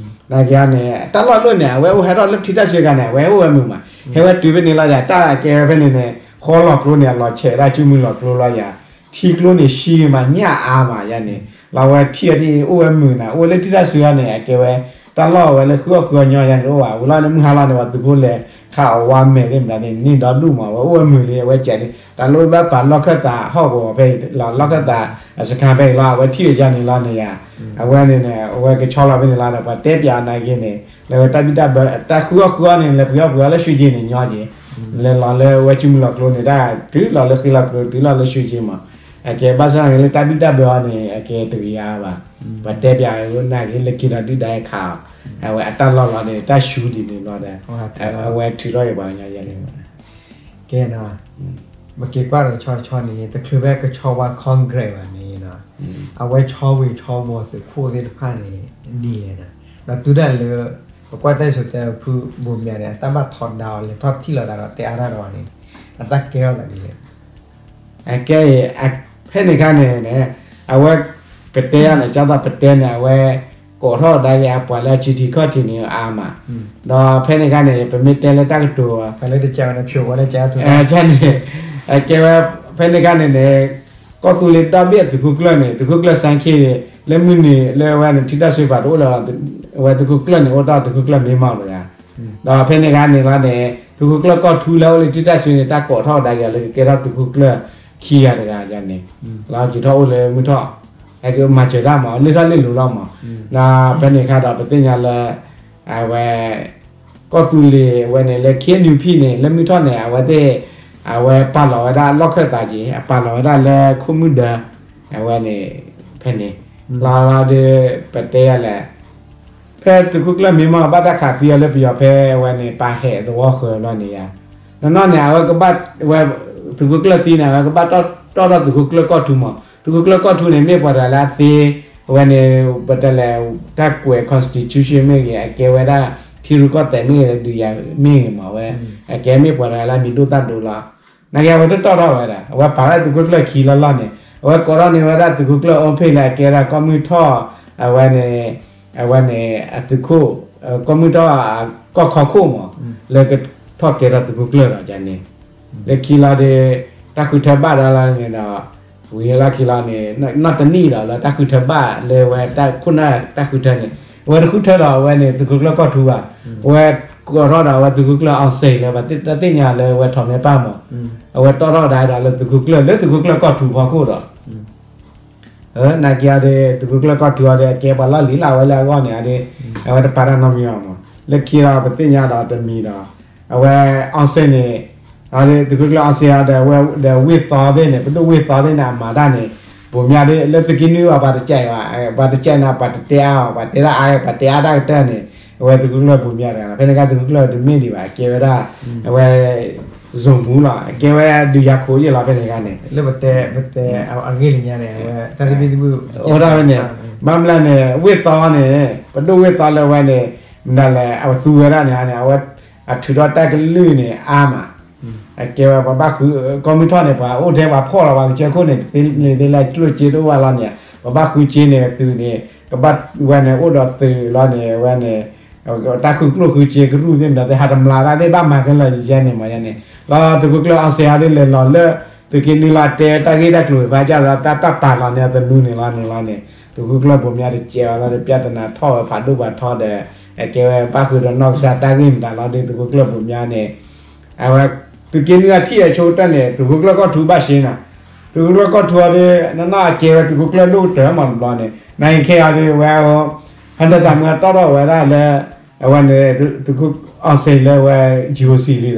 နာ်က့န့ၣ် တၢ်လီၢ်လိၣ်န့ၣ် အဝဲအိၣ်ဟဲထီၣ်လၢထံတၢ်စှၤဂၤန့ၣ် အဝဲအိၣ်ဝဲမုာ်မး ဟဲဝဲတုၤဖဲန့ၣ်လီၤဒီး တၢ်ကဲဝဲဖဲန့ၣ်န့ၣ် ဃီလီၤကျိန့ၣ် အလီၤဆဲးဝဲဒၣ်ကၠူမုၢ်လီၤကျိလီၤယၤ ထံကျိန့ၣ် ဆံမး ညၣ်အါမးယၤန့ၣ် လီၤဝဲထံၣ်အီၤဒ်အိၣ်ဝဲမုာ်နၤ အိၣ်လၢထံတၢ်စှၤဂၤန့ၣ် အကဲဝဲ တၢ်လီၢ်ဝဲလၢဃုအီၣ်ဃုအီညီယၤန့ၣ် တအိၣ်ဘၣ် ဝံၤလီၤန့ၣ် မုၢ်ဟါလီၤန့ၣ် ပှၤသုးဖိလဲၤခးအီၤဝါမဲာ်သ့ၣ်မတၤသ့ၣ် န့ၢ်ဒီဒူၣ်မး အဝဲအိၣ်ဝဲမုာ်လံ အဝဲစဲးလံ တၢ်လီၢ်ဘၣ်ပာ်လီၢ်ခၢၣ်သးဟီၣ်ကဝီၤဖဲအံၤ လီၤလီၢ်ခၢၣ်သး အစခန်း ဖဲအံၤလီၤ အဝဲထံၣ်အယါန့ၣ်လီၤန့ၣ်ယၤ အဝဲန့ၣ်န့ၣ် အဝဲကဆီလီၤဖဲန့ၣ်လီၤဒီး ပှၤတဲပၠးအီၤနာ်က့န့ၣ် လၢဝဲတၢ်ဘံၣ်တၢ်ဘၢ တၢ်ဃုအီၣ်ဃုအီန့ၣ် လဲၤပှ့ၤအီၣ်ပှ့ၤအီလၢၡွေးကျင်န့ၣ် ညီက့ၤ လဲၤလီၤလၢဝဲကၠူမုၢ်လီၤကျိန့ၣ် တၢ်တုၤလီၤလၢဃ့လီၤကျိ တုၤလီၤလၢၡွေးကျင်မး အကဲဘၣ်ဆၣ်သနာ်က့လၢတၢ်ဘံၣ်တၢ်ဘၢအီၤန့ၣ် အကဲတဂ့ၤအါဘၣ်. ပှၤတဲပၠးနာ်က့လၢခံဒီးဒုၣ်ဒါဟဲခးအီၤ, အဝဲအတၢ်လီၢ်လီၤဒီး တၢ်ဆူဒ်န့ၣ်ဘျီဒီး အဝဲထုးထီၣ်က့ၤပှၤကညီယဲန့ၣ်. ကဲ, ပက့ၤကွၢ်ဒီးဆီဆီန့ၣ် တချုးဖဲကဆီဝါ Congress ဘၣ်န့ၣ်, အဝဲဆီဝ့ၤဆီဝီၤသုးခိၣ်သ့ၣ်တဖၣ်န့ၣ် နံၤလဲၣ်, ဒီးတုၤဒၣ်လၢ ပကွၢ်တၢ်စံၣ်စိၤတဲစိၤဖုဘိးမၠးန့ၣ် အတၢ်ဘၣ်ထီဒါအီၤ လဲၤထီၣ်ထံၣ်လိာ်သးဒီးတဲအါတၢ်ဒီးအီၤန့ၣ် အတၢ်ကဲထီၣ်သးဒ်လဲၣ်. အကဲအံၤ, ဖဲန့ၣ်အခါန့ၣ်န့ၣ် အဝဲ ပတဲယၤန့ၣ် ကၢ်သိးပတဲန့ၣ် အဝဲ ကိးထီၣ်ကဒါက့ၤအပှၤလၢအ G T ခီၣ်ထံးန့ၣ်အါမး, ဒီးဖဲန့ၣ်အခါန့ၣ် ပမ့ၢ်တဲလၢတၢ်ကတိၤ ဖဲလၢတကးဝဲန့ၣ် ဖျိးဝဲလၢကဲထီၣ်န့ၣ်, အကဲဝဲ ဖဲန့ၣ်အခါန့ၣ်န့ၣ် ကီၢ်သူလ့ၤဒီဘ့ၣ်အသုးခိၣ်ကျၢၢ်န့ၣ် သုးခိၣ်ကျၢၢ် စန်းချစ် န့ၣ် လၢမုၢ်နံၤလၢအဝဲန့ၣ် ထံတၢ်ဆွ့ဖးတအိၣ်လၢၤဘၣ်, အဝဲသုးခိၣ်ကျၢၢ်န့ၣ် အိၣ်တ့ၢ်သုးခိၣ်ကျၢၢ်မ့ၢ်မီၢ်တဂၤ, ဒီးဖဲန့ၣ်အခါန့ၣ်လီၤန့ၣ် သုးခိၣ်ကျၢၢ်ကီၢ်ထူလၢအအိၣ်လၢထံတၢ်ဆွ့န့ၣ် တၢ်ကိးထီၣ်ကဒါက့ၤအီၤလၢကကဲထီၣ်သုးခိၣ်ကျၢၢ်ခံဂၤတဂၤယၤန့ၣ်, လီၤက့ၤထီၣ်အိၣ်လၢမုၢ်ထီၣ် ဟဲက့ၤမၤစၢၤတၢ်မး လ့ၢ်ထီၣ်လ့ၢ်လိၤလီၤမး, ဒီးဖဲန့ၣ်အခါဒီးပသ့ၣ်ညါလၢ အဝဲ ကီၢ်သူလ့ၤအဝဲန့ၣ်လၢ K N U P န့ၣ် လၢမုၢ်ထီၣ်န့ၣ် အဝဲသ့ၣ် အဝဲပာ်လီၤဝဲဒၣ်လီၢ်ခၢၣ်သးက့ၤ အပာ်လီၤဝဲဒၣ်လၢခိၣ်မုၢ်ဒၢ အဝဲန့ၣ် ဖဲန့ၣ် လီၤဒီး ပတဲယၤလဲၣ် ဖဲသုးခိၣ်ကျၢၢ်မ့ၢ်မီၢ်ဘၣ်တၢ်ခးသံအီၤလၢပယီၤဖဲအဝဲန့ၣ် ပာ်ဟဲသဝီဃၢၤဘျီန့ၣ်ယၤ, နီၢ်နီၢ်န့ၣ် အဝဲကဘၣ် ဝဲ သုးခိၣ်ကျၢၢ်သံန့ၣ် အဝဲကဘၣ်တီၣ်ထီၣ်သုးခိၣ်ကျၢၢ်ကီၢ်ထူမး, သုးခိၣ်ကျၢၢ်ကီၢ်ထူန့ၣ် မ့ၢ်ပှၤတဂၤလၢအသ့ အဝဲန့ၣ် ပတဲလဲၣ် တၢ်ကွဲး constitution မ့ၢ်ဂ့ၤ အကဲဝဲဒၣ် ထံရူၢ်ကီၢ်သဲးမ့ၢ်ဂ့ၤ ဒုးယၤမ့ၢ်ဂ့ၤမး အဝဲ အကဲမ့ၢ်ပှၤတဂၤလၢအမံၤဒိၣ်သၣ်ဒိၣ်လီၤ, နာ်က့အဝဲတတီၢ်ထီၣ်ဝဲဒၣ် အဝဲပာ်ဝဲဒၣ်သုးခိၣ်ကျၢၢ်ခံလီၢ်လီၢ်န့ၣ် အဝဲကိးထီၣ်န့ၢ်ဝဲဒၣ်သုးခိၣ်ကျၢၢ်အီဖ့ၣ်လၢအကဲဒၣ်ကီၢ်မုၢ်ထီၣ် အဝဲန့ၣ် အဝဲန့ၣ် အသုးခိၣ် ကီၢ်မုၢ်ထီၣ် ကီၢ်ခီခိၣ်မး လၢကထီၣ်ကဲထီၣ်သုးခိၣ်ကျၢၢ်ဒီးယၤန့ၣ် လၢခံလီၤဒီး တၢ်ဃုထၢဘၣ်ဒီးလီၤန့ၣ်ဒီး ဝံၤလီၢ်ခံလီၤန့ၣ် နီၢ်တနံၣ်ဒီးလၢတၢ်ဃုထၢဘၣ်လၢဝဲတၢ်ခိၣ်နၢ်တၢ်ဃုထၢန့ၣ် အဝဲတဃုထၢဒီးအဝဲန့ၣ် သုးခိၣ်ကျၢၢ်ကီၢ်ထူဘၣ်, အဝဲကိးထီၣ်ဒီးအဝဲသုးခိၣ်ကျၢၢ် အောင်စိန် လၢပှၤတၢ်သ့ၣ်ညါလၢအဝဲထီးမဲပၢ်မး, အဝဲတီၣ်ထီၣ်ကဒါဒီးလၢသုးခိၣ်ကျၢၢ်လၢသုးခိၣ်ကျၢၢ်ကီၢ်ထူဖီခိၣ်ဒီး နာ်က့အီၤဒီး သုးခိၣ်ကျၢၢ်ကီၢ်ထူအီၤဒီး အကဲပှၤလီၢ်လံၤလၢအဝဲလၢအဂီၢ်န့ၣ်ဒီး အဝဲတပာ်တၢ်နီတမံၤအီၤမး, လၢခံလီၤပသ့ၣ်ညါဒီးတမံၤဒီး အဝဲ အောင်စိန် န့ၣ် သုးခိၣ်ကျၢၢ် အောင်စိန် အီၤဒီး ဝဲဒီးဝ့ၢ်သီသ့ၣ်န့ၣ် ပဒိၣ်ဝ့ၢ်သီသ့ၣ်န့ၣ် အမၤတၢ်န့ၣ် ဘိးမၠးဒီး လၢသုးက့နွံဘၣ် ပှၤတကဲဘၣ် ပှၤတကဲန့ၣ် ပှၤတတဲအါအီၤ ပှၤတဲဒၣ်အါ ပှၤတဲအါတၢ်ကတၢၢ်န့ၣ် အဝဲသုးခိၣ်ကျၢၢ်ဘိးမၠးတဂၤလီၤ, ဖဲန့ၣ်အခါသုးခိၣ်ကျၢၢ်တမ့ၢ်ဒံးဘၣ် အကဲဝဲဒၣ် အဝဲ ဇိုမူလီၤ အကဲဝဲဒၣ်ဒုးယၤခိၣ်ယဲၢ်လီၤ ဖဲန့ၣ်အခါန့ၣ် လၢပတဲ ပတဲအဂ့ၢ်လၢညါန့ၣ် အဝဲတၢ်သဘံၣ်သဘုၣ် အိၣ်ဒၣ်ဝဲန့ၣ် ဘၣ်မနုၤလဲၣ်န့ၣ် ဝ့ၢ်သီန့ၣ် ပဒိၣ်ဝ့ၢ်သီလၢဝဲန့ၣ် မနုၤလဲၣ် အဝဲသူဝဲဒၣ်န့ၣ်န့ၣ် အဝဲ အထုးထီၣ်တၢ်ကလုၢ်န့ၣ် အါမး အကဲဝဲပှၤဘၣ်ဃု ကီၢ်မုၢ်ထီၣ်န့ၣ် ပှၤအိၣ်ထဲပှၤဖှီၣ်လီၤ ပှၤကစၢၢ်ခိၣ်န့ၣ် သ့လံာ်သ့လဲၢ်ကျိၣ်စ့တအိၣ်ဘၣ်လီၤန့ၣ် ပှၤဘၣ်ဃုစ့န့ၣ် သုးန့ၣ် ကဘၣ်ဝဲန့ၣ် အိၣ်ဒီးသုးလီၤန့ၣ် ဝဲန့ၣ် တၢ်ဃုကျိၣ်ဃုစ့ကရူၢ်သ့ၣ်မနုၤသ့ၣ် ဟးတမျးသးသ့ၣ်ဘၣ်မၤခဲလၢာ်ယဲန့ၣ်မးယဲန့ၣ် လီၤသုးခိၣ်ကျၢၢ် အောင်စိန် အီၤဒ်လဲၣ်လီၤလၢ သုးက့နွံလီၤတဲတၢ်ဂ့ၢ်တၢ်ကျိၤဖးကၢ်သး တၢ်တၢ်ပာ်လီၤန့ၣ် အသနူန့ၣ်လီၤန့ၣ်လီၤန့ၣ် သုးခိၣ်ကျၢၢ်ဘိးမၠးတကဲးအီၤလီၤဒီး ပြဿနာထီၣ်ဝဲဖးဒိၣ်ဖးထီဒီး အကဲဝဲဘၣ်ဃုာ်ဒီးနီၢ်ကစၢ်တၢ်ဂ့ၢ်မတၤလီၤဒီး သုးခိၣ်ကျၢၢ်ဘိးမၠးန့ၣ် အဝဲ သုးက့နွံအထံၣ်အဆိကတၢၢ်န့ၣ် သုးခိၣ်ကျၢၢ်ကီၢ်ထူဘၣ်ရှဲနီၤ သုးခိၣ်ကျၢၢ်ကီၢ်ထူအီၤဒီး နီၢ်နီၢ်အကဲဝဲသုးခိၣ်ကျၢၢ်ဒိၣ်ကတၢၢ်မးတဘျီန့ၣ် နအံၤခဲအံၤဒီးဝဲ ဟၢဒၢသးမုၢ်အတီၣ်ထီၣ်ဝဲဒၣ်လၢ အဝဲန့ၣ် သုးခိၣ် အောင်စိန် လၢဝဲ G O C လံဒီး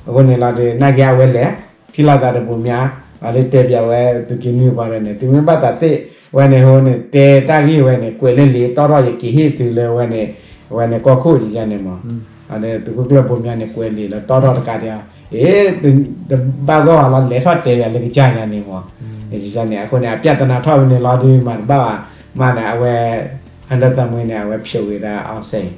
အဃိန့ၣ်လီၤဒီး နာ်က့အဝဲလဲၤ ထံၣ်လိာ်သးဒီးဘိးမၠး လီၤဒီးတဲပၠးဝဲသုးက့နွံပှၤဒီးန့ၣ် သုမ့ၢ်ဘၣ်သးသ့ၣ် ဝဲန့ၣ်ဟိန့ၣ် တဲတၢ်ဂ့ၢ်ဝဲန့ၣ် ကွဲးလၢလံာ်တီၣ်ထီၣ် ယကဟ့ၣ်သုလၢဝဲန့ၣ် အဝဲန့ၣ်ကီၢ်ခိၣ်ယယဲန့ၣ်မး သုးခိၣ်ကျၢၢ်ဘိးမၠးန့ၣ် ကွဲးလံာ်လၢတီၣ်ထီၣ်တကးဒံး အ့ တဘၣ်ဂီၢ်လီၤ လဲၤထီၣ်တဲယၤလၢကစၢ်ယၤန့ၣ်မး ယန့ၣ် အဃိန့ၣ် အပြဿနာထီၣ်ဝဲန့ၣ်လီၤဒီး မၤတဘၣ်ဘၣ် မးန့ၣ် အဝဲ ဟၢဒၢသးမုၢ်န့ၣ် အဝဲဖျိးဝဲဒၣ် အောင်စိန်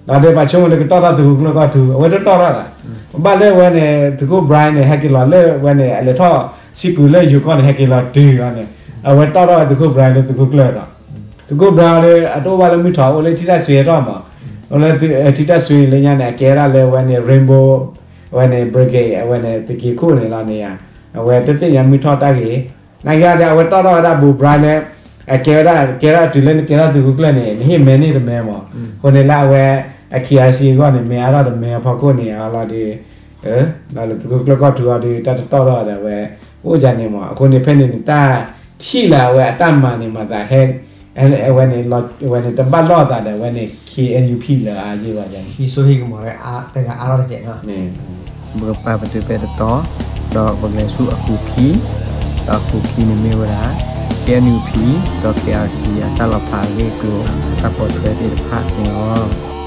လီၤဒီးပှၤဆိကမိၣ်လၢကတီၣ်ထီၣ်သုးခိၣ်ကျၢၢ်ကီၢ်ထူ အဝဲတတီၣ်ထီၣ်ဒီး ပဘၣ်လၢဝဲန့ၣ် သုးခိၣ် Brian န့ၣ် ဟဲက့ၤလီၤလၢဝဲန့ၣ် အလဲၤထီၣ်စံးပူၤလၢယိၤကီၢ်န့ၣ် ဟဲက့ၤလီၤတုၤလီၤန့ၣ် အဝဲတီၣ်ထီၣ်ဝဲသုးခိၣ် Brian လၢသုးခိၣ်ကျၢၢ်ဒီး သုးခိၣ် Brian ဒီး အတအိၣ်ဘၣ်လၢမုၢ်ထီၣ် အိၣ်လၢထံတၢ်ဆွ့အထီၣ်မး အိၣ်လၢထံတၢ်ဆွ့လၢညါန့ၣ် အကဲဒၣ်လၢဝဲန့ၣ် Rainbow အဝဲန့ၣ် Brigade အဝဲန့ၣ် သုးက့ခိၣ်န့ၣ်လီၤန့ၣ်ယါ အဝဲတသ့ၣ်ညါမုၢ်ထီၣ်တၢ်ဂ့ၢ် နာ်က့ဒီး အဝဲတီၣ်ထီၣ်ဝဲဒၣ်ဘိး Brian လၢ အကဲဝဲဒၣ် ကဲထီၣ်တုၤလၢနကဲထီၣ်သုးခိၣ်ကျၢၢ်န့ၣ် နဟ့ၣ်မဲန့ၢ်တမဲမး အဃိန့ၣ်လၢအဝဲ အ K I C အဂီၢ်န့ၣ် မဲအါထီၣ်တမဲအဖီခိၣ်န့ၣ် အလီၤဒီး ဒီးလၢသုးခိၣ်ကျၢၢ်ကီၢ်ထူအီၤဒီး တၢ်တတီၣ်ထီၣ်ဒီးအဝဲ အိၣ်ယါန့ၣ်မး အဃိန့ၣ် ဖဲန့ၣ်န့ၣ် တၢ်ထံၣ်လၢအဝဲအတၢ်မၤန့ၣ် မၤသးဟဲ အဝဲန့ၣ် အဝဲန့ၣ် တဘၣ်လိာ်သးဒီးအဝဲန့ၣ် K N U P လၢအယံၤဘၣ်ယါန့ၣ် ဟံးစိဟံးကမီၤတဂၤအါထီၣ်တစဲးနီၤ ပကပာ်ပတုာ်ဖဲတတီၤ ဒီးပကလဲၤဆူအပူၤခံ ဒီးအခိၣ်ခံန့ၣ်မ့ၢ်ဝဲဒၣ် KNUP ဒီး KRC အတၢ်လီၤဖးအဂ့ၢ်အကျိၤ အတၢ်ပိာ်ထွဲသ့ၣ်တဖၣ်န့ၣ်လီၤ.